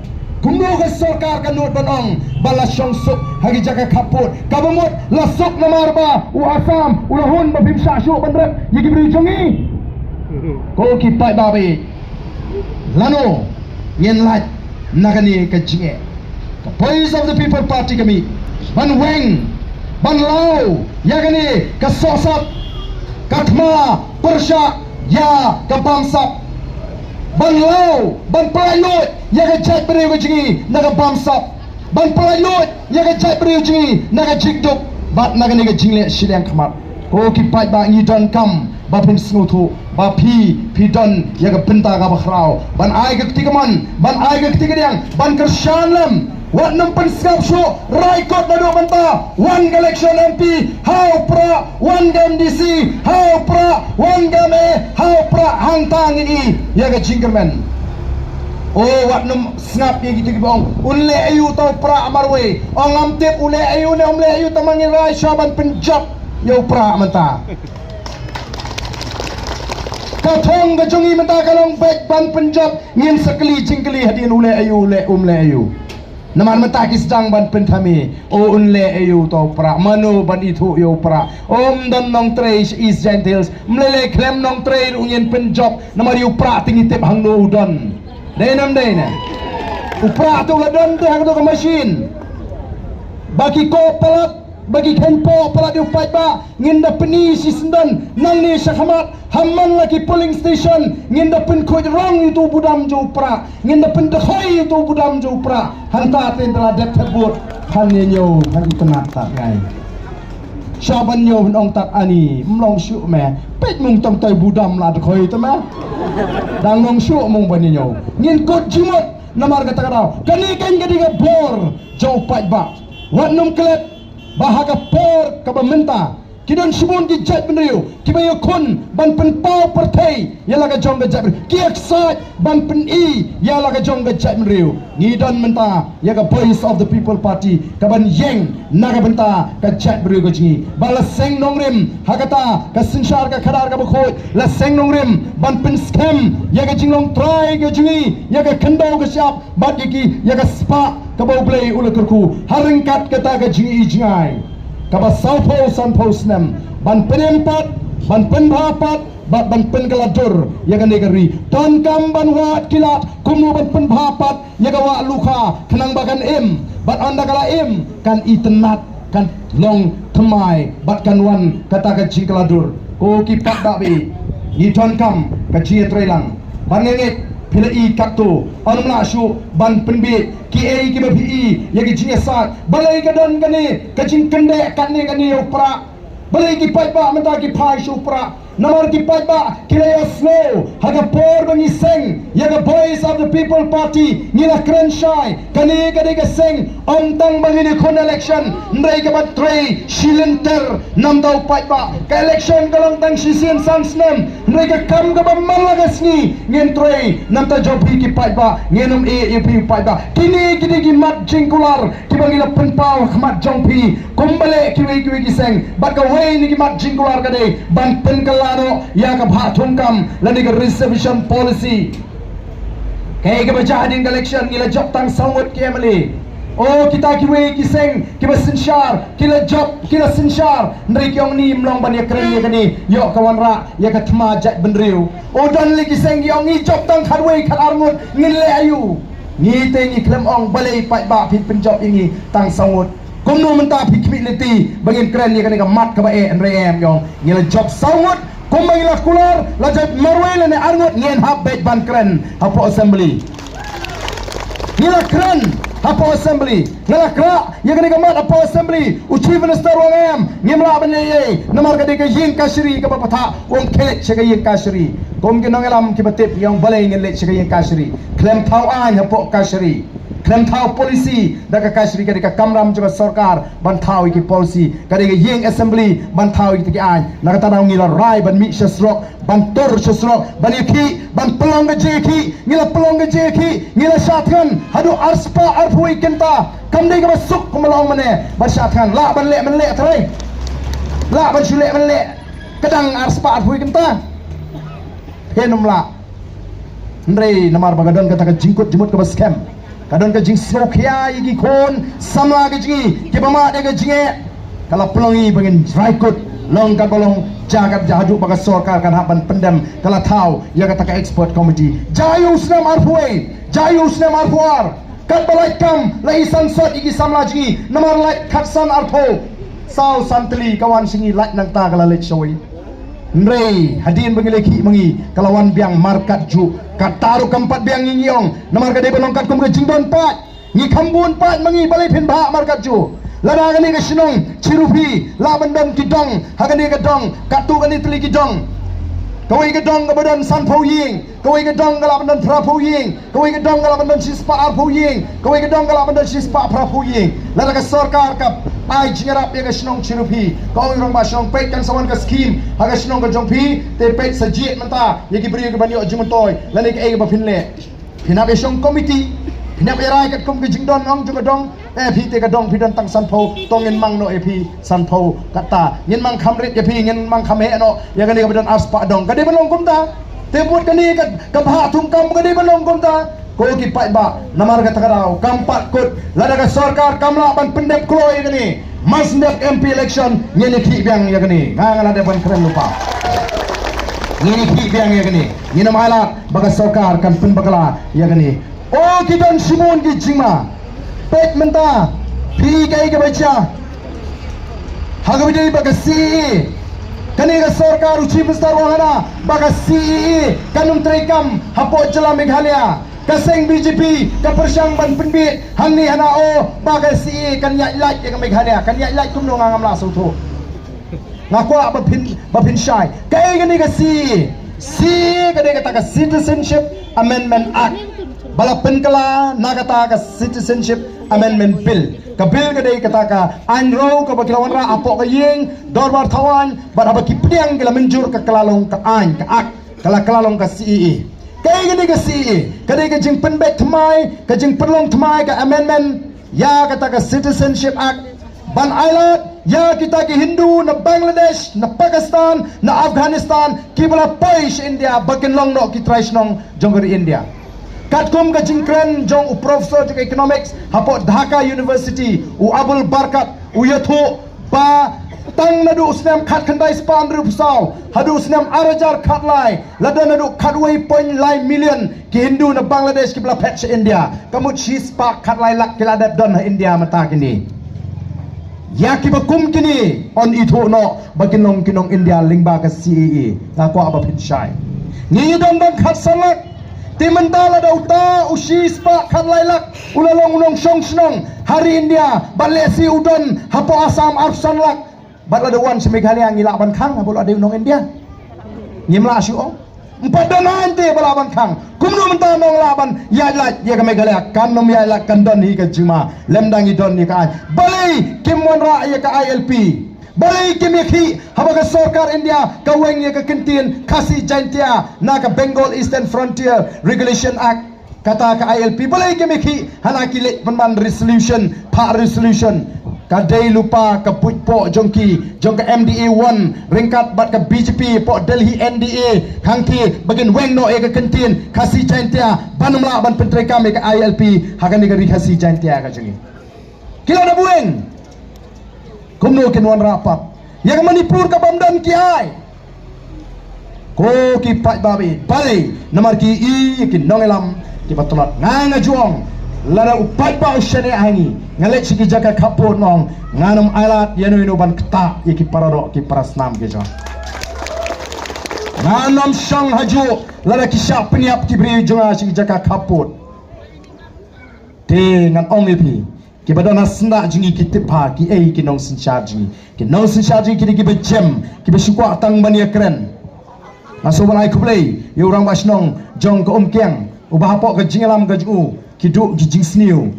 Kumno ka sorkar ka nud ban ong ba la shongsuk ha ki jaka khappud, kaba mut la suk namar ba u Assam u la hun ba phim shah shuh ban rep ïa ki briew jong ngi? Ko ki paidbah ba ïeit, lano ngin lait na kane ka jingeh? Ka Voice of the People Party ka mih ban weng, ban law ïa kane ka sohsat, ka thma pyrshah ïa ka bamsap, ban law, ban pynlait luid ïa ka jaitbynriew ka jong ngi na ka bamsap, ban pynlait luid ïa ka jaitbynriew jong ngi na ka jingduk bad na kane ka jingleh shiliang khmat. Ko ki paidbah, ngi donkam ba phin sngewthuh ba phi, phi don ïa ka bynta kaba khraw ban ai ka kti kamon, ban ai ka kti kadiang, ban kyrshan lem. Wat nym pynsngap shuh, rai kut naduh mynta, wan ka election M P ha u Prah, wan ka M D C ha u Prah, wan ka M A ha u Prah, hangta ngin i ïa ka jingkyrmen. O, wat nym sngap ïa kito kiba ong un leh aïu uta u Prah marwei. Ong ngam tip u leh aïu ne um leh aïu, tangba ngin rai shuwa ban pynjop ïa u Prah mynta. Ka thong ka jong ngi mynta ka long beit ban pynjop, ngin sa kylli jingkylli hadien u leh aïu, u leh um leh aïu. Namar mynta ki sdang ban pynthame, o un leh aïu uta u Prah, mano ban ithuh ïa u Prah. O, ym don nongtrei sha East Jaintia Hills, ym lei lei khlem nongtrei ruh ngin pynjop, namar ïa u Prah te ngi tip hangno u don. Dei ne ym dei ne? U Prah te u la don te ha kato ka machine. Ba ki koh palat, ba ki kheiñ poh palat ïa u paidbah, ngin da pyni shisyndon nangne shakhmat, ha man la ki polling station, ngin da pynkhuid rong ïa uto u budam jong u Prah, ngin da pyndkhoi ïa uto u budam jong u Prah. Hangta te ynda la dep thep vote, phan ïa ñiew, phan itynnad tad ngai. Sha ban ñiew phin ong tad ani, ym long shuh me. Peit mung tang tai budam la dkhoi te me. Dang long shuh mung ban ïa ñiew. Ngin kut jingmut namar kata ka daw. Kane kan ka dei ka bor jong u paidbah. Wat nym klet ba ha ka por kaba mynta ki don shibun ki jaitbynriew kiba ïakhun ban pynpaw pyrthei ïa la ka jong ka jaitbynriew, ki ïaksaid ban pyni ïa la ka jong ka jaitbynriew. Ngi don mynta ïa ka Voice of the People Party kaban ïeng na ka bynta ka jaitbynriew ka jong ngi, ba la seng nongrim ha kata ka synshar ka khadar kaba khuid, la seng nongrim ban pynskhem ïa ka jinglong trai ka jong ngi, ïa ka khyndew ka shyiap bad ïa ki, ïa ka spah kaba U Blei u la kyrkhu ha ryngkat kata ka jingi jngai kaba sawphew sanphew snem, ban pynim pat, ban pynbha pat bad ban pynkylla dur ïa kane ka ri. Donkam ban wad ki lad kumno ban pynbha pat ïa ka wah Lukha khnang ba kan im, bad ynda ka la im kan itynnad, kan long thymmai bad kan wan kata ka jingkylla dur. Ko ki paidbah ba ïeit, ngi donkam ka jingïatreilang. Bad nga ngeit phi la i katto, ym lah shuh ban pynbiej kiei kiba phi i ïa ki jingïasaid. Balei ka don kane ka jingkyndeh katne kane ïa u Prah? Balei ki paidbah mynta ki phai sha u Prah? Namar ki paidbah ki la ïa slow ha ka por ba ngi seng ïa ka Voice of the People Party, ngi la kren shai. Kane ka dei ka seng, ym tang ba ngin ïa khun election, hynrei kaba trei shilynter namar u paidbah. Ka election ka long tang shisien san snem, hynrei ka kam kaba man la ka sngi ngin trei namar jong phi ki paidbah, ngin ym ïeh ïa phi u paidbah. Kine ki dei ki mat jingkular kiba ngi la pynpaw ha khmat jong phi. Kumba leh kiwei kiwei ki seng, bad kawei na ki mat jingkular ka dei ban pynkylla noh ïa ka bhah thungkam lane ka reservation policy. Kaei kaba jia hadien ka election, ngi la jop tang saw ngut ki M L A. O kita kiwei ki seng kiba synshar, ki la jop, ki la synshar, hynrei ki ong ngim long ban ïakren ïa kane, ïoh ka wanrah ïa ka thma jaitbynriew. O don lei ki seng ki ong ngi jop tang khatwei khatar ngut, ngin leh aïu? Ngi te ngi khlem ong, balei paidbah phi pynjop ïa ngi tang saw ngut? Kumno mynta phi khmih lynti ba ngin kren ïa kane ka mat kaba eh, hynrei em, ïong ngi la jop saw ngut. Kumba ngi la kular, la jop marwei lane ar ngut, ngin hap beit ban kren hapoh assembly. Ngi la kren hapoh assembly, ngi la kren ïa kane ka mat hapoh assembly. U Chief Minister u ong em, ngim lah ban leh ei ei, namar ka dei ka ïing kashari kaba pathah. U ong khie leit sha ka ïing kashari. Kum ki nongïalam kiba tip, ïong balei ngin leit sha ka ïing kashari? Khlem thaw aiñ hapoh kashari. Khlem thaw policy da ka kashari, ka dei ka kamram jong ka sorkar ban thaw ïa ki policy. Ka dei ka ïing assembly ban thaw ïa kita ki aiñ. Na kata daw ngi la rai ban mih sha surok, ban tur sha surok, ban ïakhih, ban pynlong ka jingïakhih. Ngi la pynlong ka jingïakhih, ngi la shah thngan haduh arspah arphew wei kynta. Kam dei kaba suk kumba la ong mynne ban shah thngan. Lah ban leh ban leh trai. Lah ban shu leh ban leh. Ka dang arspah arphew wei kynta. Phin ym lah. Hynrei namar ba ka don kata ka jingkut jingmut kaba skhem, ka don ka jingsngewkhia ïa ki khun samla ka jong ngi kiba mad ïa ka jingeh, ka la pynlong ïa ngi ba ngin rai kut, long katba long, jia kat jia, haduh ba ka sorkar kan hap ban pyndem, ka la thaw ïa kata ka expert committee. Jia ïa u snem arphew wei, jia ïa u snem arphew ar. Katba lait kam la i sangsot ïa ki samla jong ngi, namar lait khatsan arphew saw san tylli ka wan sha ngi, lait nangta ka la leit shawei. Hynrei hadien ba ngi la ïakhih ma ngi, ka la wan biang markat juh. Kata ruh kam pat biang, ngi ngi ong, namar ka dei ban long katkum ka jingdon paid. Ngi kham bun paid ma ngi, balei phin bhah markat juh? Lada kane ka shnong Chirupi lah ban don ki dong, ha kane ka dong, katto katne tylli ki dong. Kawei ka dong kaba don sanphew ïing, kawei ka dong ka lah ban don phraphew ïing, kawei ka dong ka lah ban don shispah arphew ïing, kawei ka dong ka lah ban don shispah phraphew ïing. Lada ka sorkar ka ai jingïarap ïa ka shnong Chirupi, ka ong rangbah shnong, peit kan sa wan ka skim ha ka shnong ka jong phi, te peit sa jied mynta ïa ki briew kiban ïoh jingmyntoi, lane kaei kaba phin leh. Phin hap ïa shong committee, phin hap ïa rai katkum ka jingdon ong jong ka dong. Eh, phi te ka dong phi don tang sanphew, to ngin mang noh ïa phi sanphew kata. Ngin mang kham rit ïa phi, ngin mang kham heh noh ïa kane kaba don arspah dong. Ka dei ban long kumta. Te mut kane ka, ka bhah thungkam ka dei ban long kumta. Ko ki paidbah, namar kata ka daw kam pat kut, lada ka sorkar kam lah ban pyndep kloi ïa kane, mas ndep M P election, ngin ïakhih biang ïa kane. Nga nga la dep ban kren lypa. Ngin ïakhih biang ïa kane. Ngin ym ailad ba ka sorkar kan pynbakla ïa kane. O ki don shibun ki jingma. Peit mynta, phi, kaei kaba jia ha kaba ïadei bad ka C A A. Kane ka sorkar, u Chief Minister u ong hana ba ka C A A kan ym treikam hapoh jylla Meghalaya. Ka seng B J P ka pyrshang ban pynbit hangne hana, o ba ka C A A kan ïaid lait ïa ka Meghalaya. Kan ïaid lait kumno, nga ngam lah sngewthuh. Nga kwah ba phin, ba phin shai. Kaei kane ka C A A? C A A ka dei kata ka Citizenship Amendment Act, ba la pynkylla na kata ka Citizenship Amendment Bill. Ka bill ka dei kata ka aiñ riew kaba ki la wanrah hapoh ka ïing dorbar thaw aiñ, bad haba ki pdiang ki la mynjur ka kylla long ka aiñ, ka act, ka la kylla long ka C A A. Kaei kane ka C A A? Ka dei ka jingpynbeit thymmai, ka jingpynlong thymmai, ka amendment ïa kata ka Citizenship Act, ban ailad ïa kita ki Hindu na Bangladesh, na Pakistan, na Afghanistan, kiba la poi sha India ba kin long noh ki trai shnong jong ka ri India. Katkum ka jingkren jong u professor jong ka economics hapoh Dhaka University, u Abul Barkat, u ïathuh ba tang naduh u snem khatkhyndai spah hynriewphew saw haduh u snem ar hajar khatlai, la don naduh khatwei point lai million ki Hindu na Bangladesh kiba la phet sha India. Ka mut shispah khatlai lak ki la dep don ha India mynta kine. Ïa kiba kum kine yn ithuh noh ba kin long ki nong India lyngba ka C A A. Nga kwah ba phin shai. Ngi don tang khatsan lak. Te mynta lada uta u shispah khatlai lak u la long u nongshong shnong ha ri India, bad lehse u don hapoh Assam arphew san lak, bad lada wan sha Meghalaya, ngi lah ban khang haba u la dei u nong India? Ngim lah shuh ong. Ym pat don ain te ba lah ban khang. Kumno mynta nong lah ban ïaid lait ïa ka Meghalaya? Kan nym ïaid lait, kan don hi ka jingma. Lymda ngi don hi ka ain. Balei kim wanrah ïa ka I L P? Balei kim ïakhih haba ka sorkar India ka weng ïa ka kyntien Khasi Jaintia na ka Bengal Eastern Frontier Regulation Act? Kata ka I L P, balei kim ïakhih? Hana ki leit pynban resolution, phah resolution. Ka dei lypa ka buit poh jong ki, jong ka M D A one ryngkat bad ka B J P poh Delhi N D A, hangtei ba kin weng noh ïa ka kyntien Khasi Jaintia, ban ym lah ban pyntreikam ïa ka I L P ha kane ka ri Khasi Jaintia ka jong ngi. Ki la da bueng. Kumno kin wanrah pat ïa ka Manipur kaba ym don ki ai? Ko ki paidbah, balei? Namar ki ïohi ïa ki nongïalam kiba tlot. Nga, nga ju ong, lada u paidbah u shaniah ha ngi, nga leit sha ki jaka khappud, nga ong, ngan ym ailad ïano ïano ban ktah ïa ki paradoh ki parasnam ki jong. Ngan ym shong hajuh lada ki shah pynïap ki briew jong nga sha ki jaka khappud. Te ngan ong ïa phi, kiba don ha syndah jong ngi ki tip bha kiei ki nongsynshar jong ngi. Ki nongsynshar jong ngi ki dei kiba jem, kiba shu kwah tang ban ïakren. Nga sngewbha ban ai khublei ïa u rangbah shnong jong ka Umkiang, uba hapoh ka jingïalam ka jong u ki duh ki jingsniew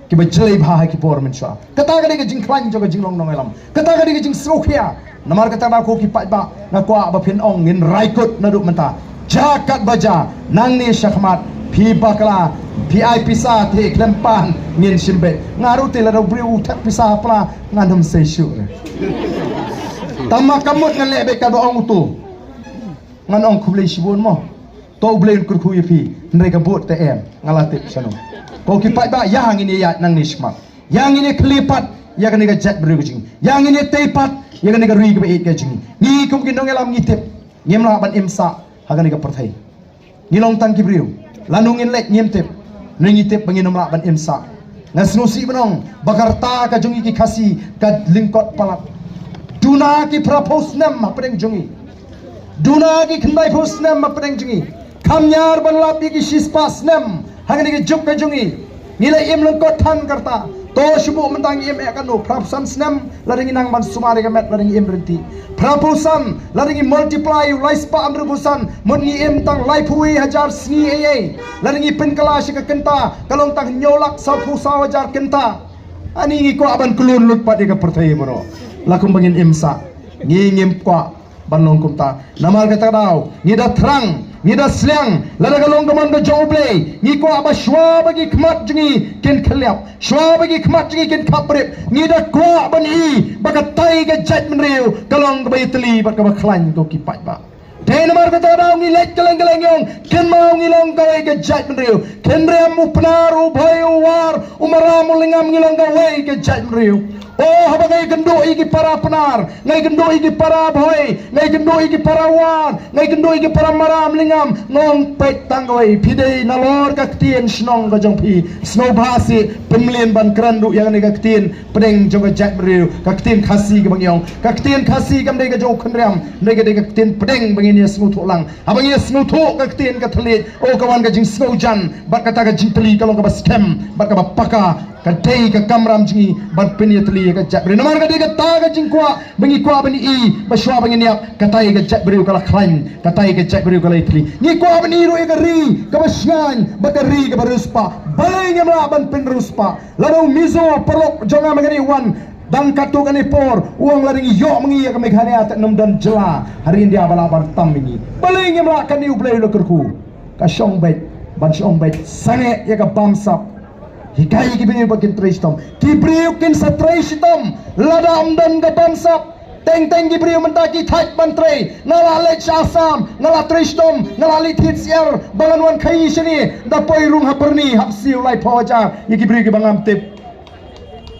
kiba jlei bha ha ki por mynshuwa. Kata ka dei ka jingkhlaiñ jong ka jinglong nongïalam. Kata ka dei ka jingsngewkhia. Namar kata, da ko ki paidbah, nga kwah ba phin ong, ngin rai kut naduh mynta. Ja kat ba ja, nangne shakhmat, phi bakla, phi ai pisa te khlem pan ngin shim beit. Nga ruh te lada u briew u thep pisa ha pla, ngan ym sei shuh re. Tang ma ka mut ngan leh beit katba ong uto. Ngan ong khublei shibun mo. To U Blei un kyrkhu ïa phi, hynrei ka vote te em, nga la tip shano. Ko ki paidbah, ïa ngin ïa ïaid nangne shakhmat. Ïa ngin ïa khlieh pat ïa kane ka jaitbynriew ka jong ngi. Ïa ngin ïa tei pat ïa kane ka ri kaba ïeit ka jong ngi. Ngi kum ki nongïalam ngi tip, ngim lah ban im sah ha kane ka pyrthei. Ngi long tang ki briew. Lano ngin leit ngim tip. Hynrei ngi tip ba ngin ym lah ban im sah. Nga sngewsih ban ong ba ka rta ka jong ngi ki Khasi ka lyngkot palat. Duna ki phra phew snem hapdeng jong ngi. Duna ki khyndai phew snem hapdeng jong ngi. Kham ñiar ban lap ïa ki shispah snem ha kane ka juk ka jong ngi. Ngi la im lyngkot than ka rta. To shu buh mynta ngi im eh katno, phra phew san snem lada ngi nang ban sumar ïa ka met, lada ngi im rynti. Phra phew san lada ngi multiply u lai spah hynriew phew san, mut ngi im tang laiphew wei hajar sngi ei ei. Lada ngi pynkylla sha ka kynta, ka long tang hynñiew lak sawphew saw hajar kynta. Ani ngi kwah ban khlun lut pat ïa ka pyrthei baroh. La kumba ngin im sah. Ngi ngim kwah ban long kumta. Namar kata ka daw ngi da thrang, ngi da sliang, lada ka long ka mon ka jong U Blei, ngi kwah ba shuwa ba ki khmat jong ngi kin khyllap, shuwa ba ki khmat jong ngi kin khapbrip, ngi da kwah ban i ba katai ka jaitbynriew ka long kaba ïatylli bad kaba khlaiñ, ko ki paidbah. Te namar kata ka daw ngi leit kylleng kylleng, ngi ong, kynmaw ngi long kawei ka jaitbynriew. Kynriam, u Pnar, u Bhoi, u War, u Maram, u Lyngngam, ngi long kawei ka jaitbynriew. O, haba nga ïakynduh ïa ki para Pnar, nga ïakynduh ïa ki para Bhoi, nga ïakynduh ïa ki para War, nga ïakynduh ïa ki para Maram, Lyngngam, nga ong peit tang kawei, phi dei nalor ka ktien shnong ka jong phi. Sngewbha seh, pynmlien ban kren ruh ïa kane ka ktien pdeng jong ka jaitbynriew, ka ktien Khasi kaba ngi ong. Ka ktien Khasi kam dei ka jong u Kynriam, hynrei ka dei ka ktien pdeng ba ngin ïa sngewthuh lang. Haba ngi ïa sngewthuh ka ktien ka thylliej, o, ka wan ka jingsngewjan bad kata ka jingtylli ka long kaba skhem bad kaba paka. Ka dei ka kamram jong ngi ban pynïatylli ïa ka jaitbynriew. Namar ka dei kata ka jingkwah ba ngi kwah ban i ba shuwa ba ngin ïap, katai ka jaitbynriew ka la khlaiñ, katai ka jaitbynriew ka la ïatylli. Ngi kwah ban i ruh ïa ka ri kaba shngaiñ bad ka ri kaba riewspah. Balei ngim lah ban pynriewspah? Lada u Mizo paralok jong nga mynta ka dei wan, dang katto katne por, u ong lada ngi ïoh ma ngi ïa ka Meghalaya te ym don jylla ha ri India ba lah ban tam ïa ngi. Balei ngim lah? Kane U Blei u la kyrkhu. Ka shong beit, ban shong beit, sangeh ïa ka bamsap. Hikai ïa ki briew ba kin trei shitom. Ki briew kin sa trei shitom lada ym don ka bamsap. Teng teng ki briew mynta ki thait ban trei. Nga la leit sha Assam, nga la trei shitom, nga la leit thied syiar ba ngan wan khaii shane. Da poi rung ha Byrni, hap siew laiphew hajar ïa ki briew kiba ngam tip.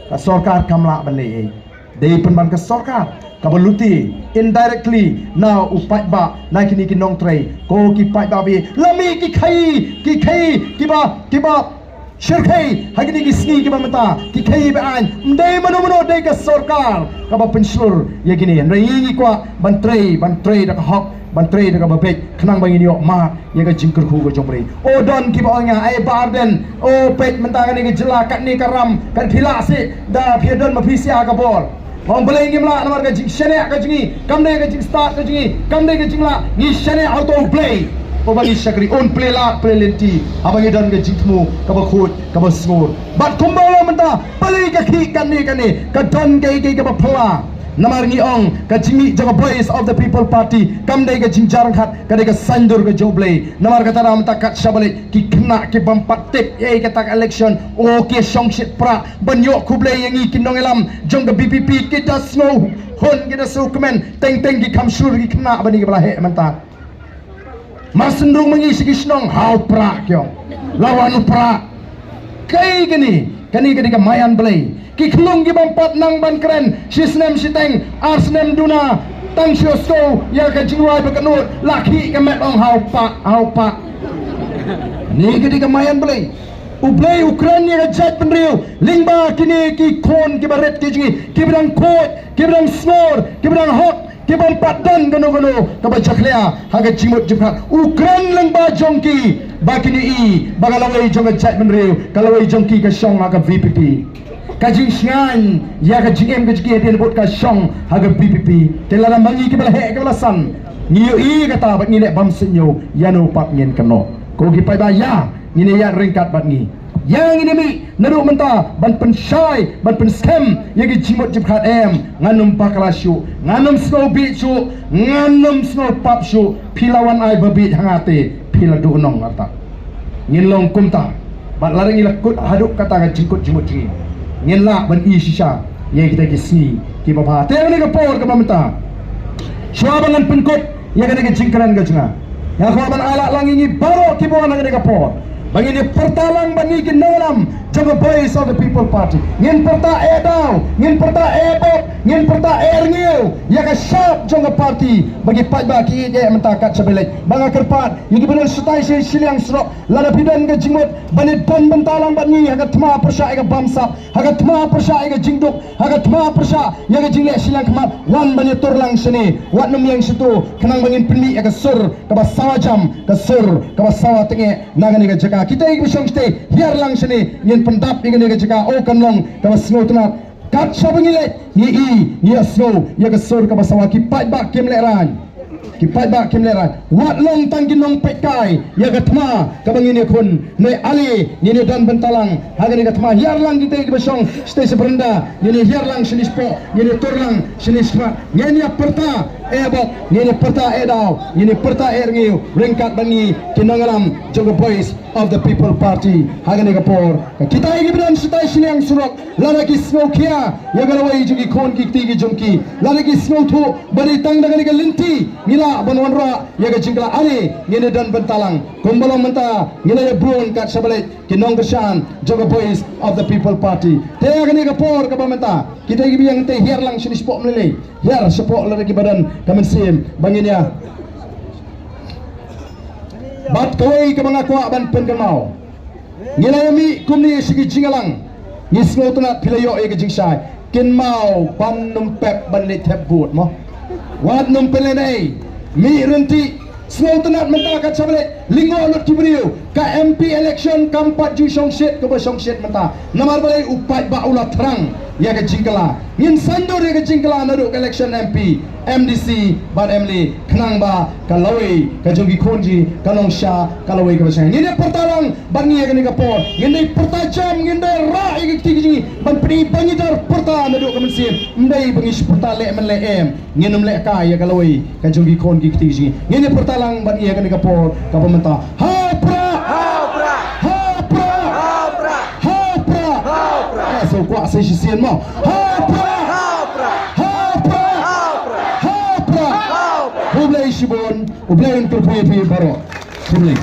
Ka sorkar kam lah ban leh ei. Dei pynban ka sorkar kaba lute indirectly na u paidbah, na kine ki nongtrei. Ko ki paidbah, ba la mih ki khaii, ki khaii kiba, kiba shyrkhei ha kine ki sngi kiba mynta, ki khaii ba aiñ. Ym dei mano mano, dei ka sorkar kaba pynshlur ïa kine. Hynrei ngi, ngi kwah ban trei, ban trei da ka hok, ban trei da kaba beit, khnang ba ngin ïoh mad ïa ka jingkyrkhu ka jong U Blei. O, don kiba ong ïa nga, ai Bah Ardent, o, peit mynta kane ka jylla, katne ka ram, kan phi lah seh da phi don ma phi sha ka bor. Ong balei ngim lah namar ka jingshaniah ka jong ngi, kam dei ka jingstad ka jong ngi, kam dei ka jinglah, ngi shaniah ha uto U Blei. Uba ngi shakri, un plie lad plie lynti haba ngi don ka jingthmu kaba khuid kaba sngur. Bad kumba long mynta, balei ka khih kane kane, ka don kaei kaei kaba phylla. Namar ngi ong ka jingmih jong ka Voice of the People Party kam dei ka jingjia ryngkat, ka dei ka saiñdur ka jong U Blei. Namar kata da mynta kat shaba leit ki khynnah ki bym pat tip ïa kata ka election, o ki shong shit prah ban ïoh khublei ïa ngi ki nongïalam jong ka V P P, ki da sngew hun, ki da sngew kmen, teng teng ki kham shu ki khynnah bad ngi kiba la heh mynta. Mar shen rung ma ngi sha ki shnong, ha u prah ki ong. La wan u prah. Kaei kane, kane ka dei ka maïan Blei. Ki khyllung ki bym pat nang ban kren, shi snem shiteng, ar snem duna, tang shu sngewthuh ïa ka jingrwai ba kynnoh, la khih ka met ong ha u pah, ha u pah. Kane ka dei ka maïan Blei. U Blei u kren ïa ka jaitbynriew lyngba kine ki khun kiba rit ki jong ngi, kiba dang khuid, kiba dang sngur, kiba dang hok, ki bym pat don kano kano kaba jakhlia ha ka jingmut jingpyrkhat. U kren lyngba jong ki ba kin ïohi ba ka lawei jong ka jaitbynriew, ka lawei jong ki ka shong ha ka V P P. Ka jingshngaiñ ïa ka jingim ka jong ki hadien bad ka shong ha ka V P P. Te lada ma ngi kiba la heh kiba la san, ngi ïohi kata bad ngi leh bymsuidñiew, ïano pat ngin kynnoh? Ko ki paidbah, ïa ngin ïaid ryngkat bad ngi. Ïa ngin ïa mih naduh mynta ban pynshai, ban pynskhem ïa ki jingmut jingpyrkhat em. Ngan ym bakla shuh, ngan ym sngew bieit shuh, ngan ym sngew pap shuh. Phi la wan ai ba bieit ha nga te phi la duh nong arta. Ngin long kumta. Bad lada ngi la kut haduh kata ka jingkut jingmut jong ngi, ngin lah ban ïohi shisha ïa kita ki sngi kiba bha. Te ha kane ka por kaba mynta, shuwa ba ngan pynkut ïa kane ka jingkren ka jong nga, nga kwah ban ai lad lang ïa ngi baroh kiba wan ha kane ka por ba ngin ïa pyrta lang bad ngi ki nongïalam jong ka Voice of the People Party. Ngin pyrta eh daw, ngin pyrta eh bok, ngin pyrta eh rngiew ïa ka shap jong ka party ba ki paidbah ki ïeit eh mynta kat shaba leit. Ba nga kyrpad ïa kiba don shatai shi shiliang surok, lada phi don ka jingmut ban ïa don bynta lang bad ngi ha ka thma pyrshah ïa ka bamsap, ha ka thma pyrshah ïa ka jingduk, ha ka thma pyrshah ïa ka jingleh shiliang khmat, wan ban ïa tur lang shane. Wat nym ïeng shato, khnang ba ngin pynmih ïa ka sur kaba sawa jam, ka sur kaba sawa tyngeh na kane ka jaka. Kita kiba shong shatei, hiar lang shane, ngin pyndap ïa kane ka jaka. O, kan long kaba sngewtynnat. Kat shaba ngi leit, ngi i, ngi ïa sngew ïa ka sur kaba sawa. Ki paidbah kim lehraiñ, ki paidbah kim lehraiñ. Wat long tang ki nongpeitkai ïa ka thma kaba ngin ïa khun. Ngi ale ngin ïa don bynta lang ha kane ka thma. Hiar lang kita kiba shong shatei sha baranda, ngin ïa hiar lang shane shapoh, ngin ïa tur lang shane shakhmat. Ngin ïa pyrta eh bok, ngin ïa pyrta eh daw, ngin ïa pyrta eh rngiew ryngkat bad ngi ki nongïalam jong ka Voice of the People Party ha kane ka por. Kita kiba don shatai shiliang surok, lada ki sngewkhia ïa ka lawei jong ki khun ki kti ki jong ki, lada ki sngewthuh ba dei tang da kane ka lynti ngi lah ban wanrah ïa ka jingkylla, ale ngin ïa don bynta lang. Kumba long mynta, ngi la ïa bun kat shaba leit ki nongkyrshan jong ka Voice of the People Party. Te ha kane ka por kaba mynta, kita kiba ïeng te hiar lang shane shapoh, ym lei lei, hiar shapoh lada kiba don ka mynsiem ba ngin ïa. Bad kawei kaba nga kwah ban pynkynmaw, ngi la ïa mih kumne sha ki jingïalang, ngi sngewtynnat phi la ïoh ïa ka jingshai. Kynmaw ban ym pep ban leit thep vote mo. Wat nym pynlehnohei. Mih ryntih. Sngewtynnat mynta kat shaba leit, lyngngoh lut ki briew. Ka M P election kam pat ju shongshit kaba shongshit mynta. Namar balei? U paidbah u la thrang ïa ka jingkylla. Ngin saiñdur ïa ka jingkylla naduh ka election M P, M D C bad M L A, khnang ba ka lawei ka jong ki khun jong ngi kan long sha ka lawei kaba shai. Ngin ïa pyrta lang bad ngi ha kane ka por. Ngin dei pyrta jam, ngin dei rah ïa ki kti ki jong ngi ban pyni ba ngi dang pyrta naduh ka mynsiem. Ym dei ba ngi shu pyrta leh men leh em. Ngin ym leh kai ïa ka lawei ka jong ki khun ki kti ki jong ngi. Ngin ïa pyrta lang bad ngi ha kane ka por kaba mynta. Ha u Prah! Ha u Prah! Ha u Prah! Ha u Prah! Ha u Prah! Ha u Prah! Eh, sa kwah sa shisien mo. Ha u Prah! Ha u Prah! Ha u Prah! Ha u Prah! Ha u Prah! Ha u Prah! U Blei shibun, U Blei un kyrkhu ïa phi baroh. Khublei.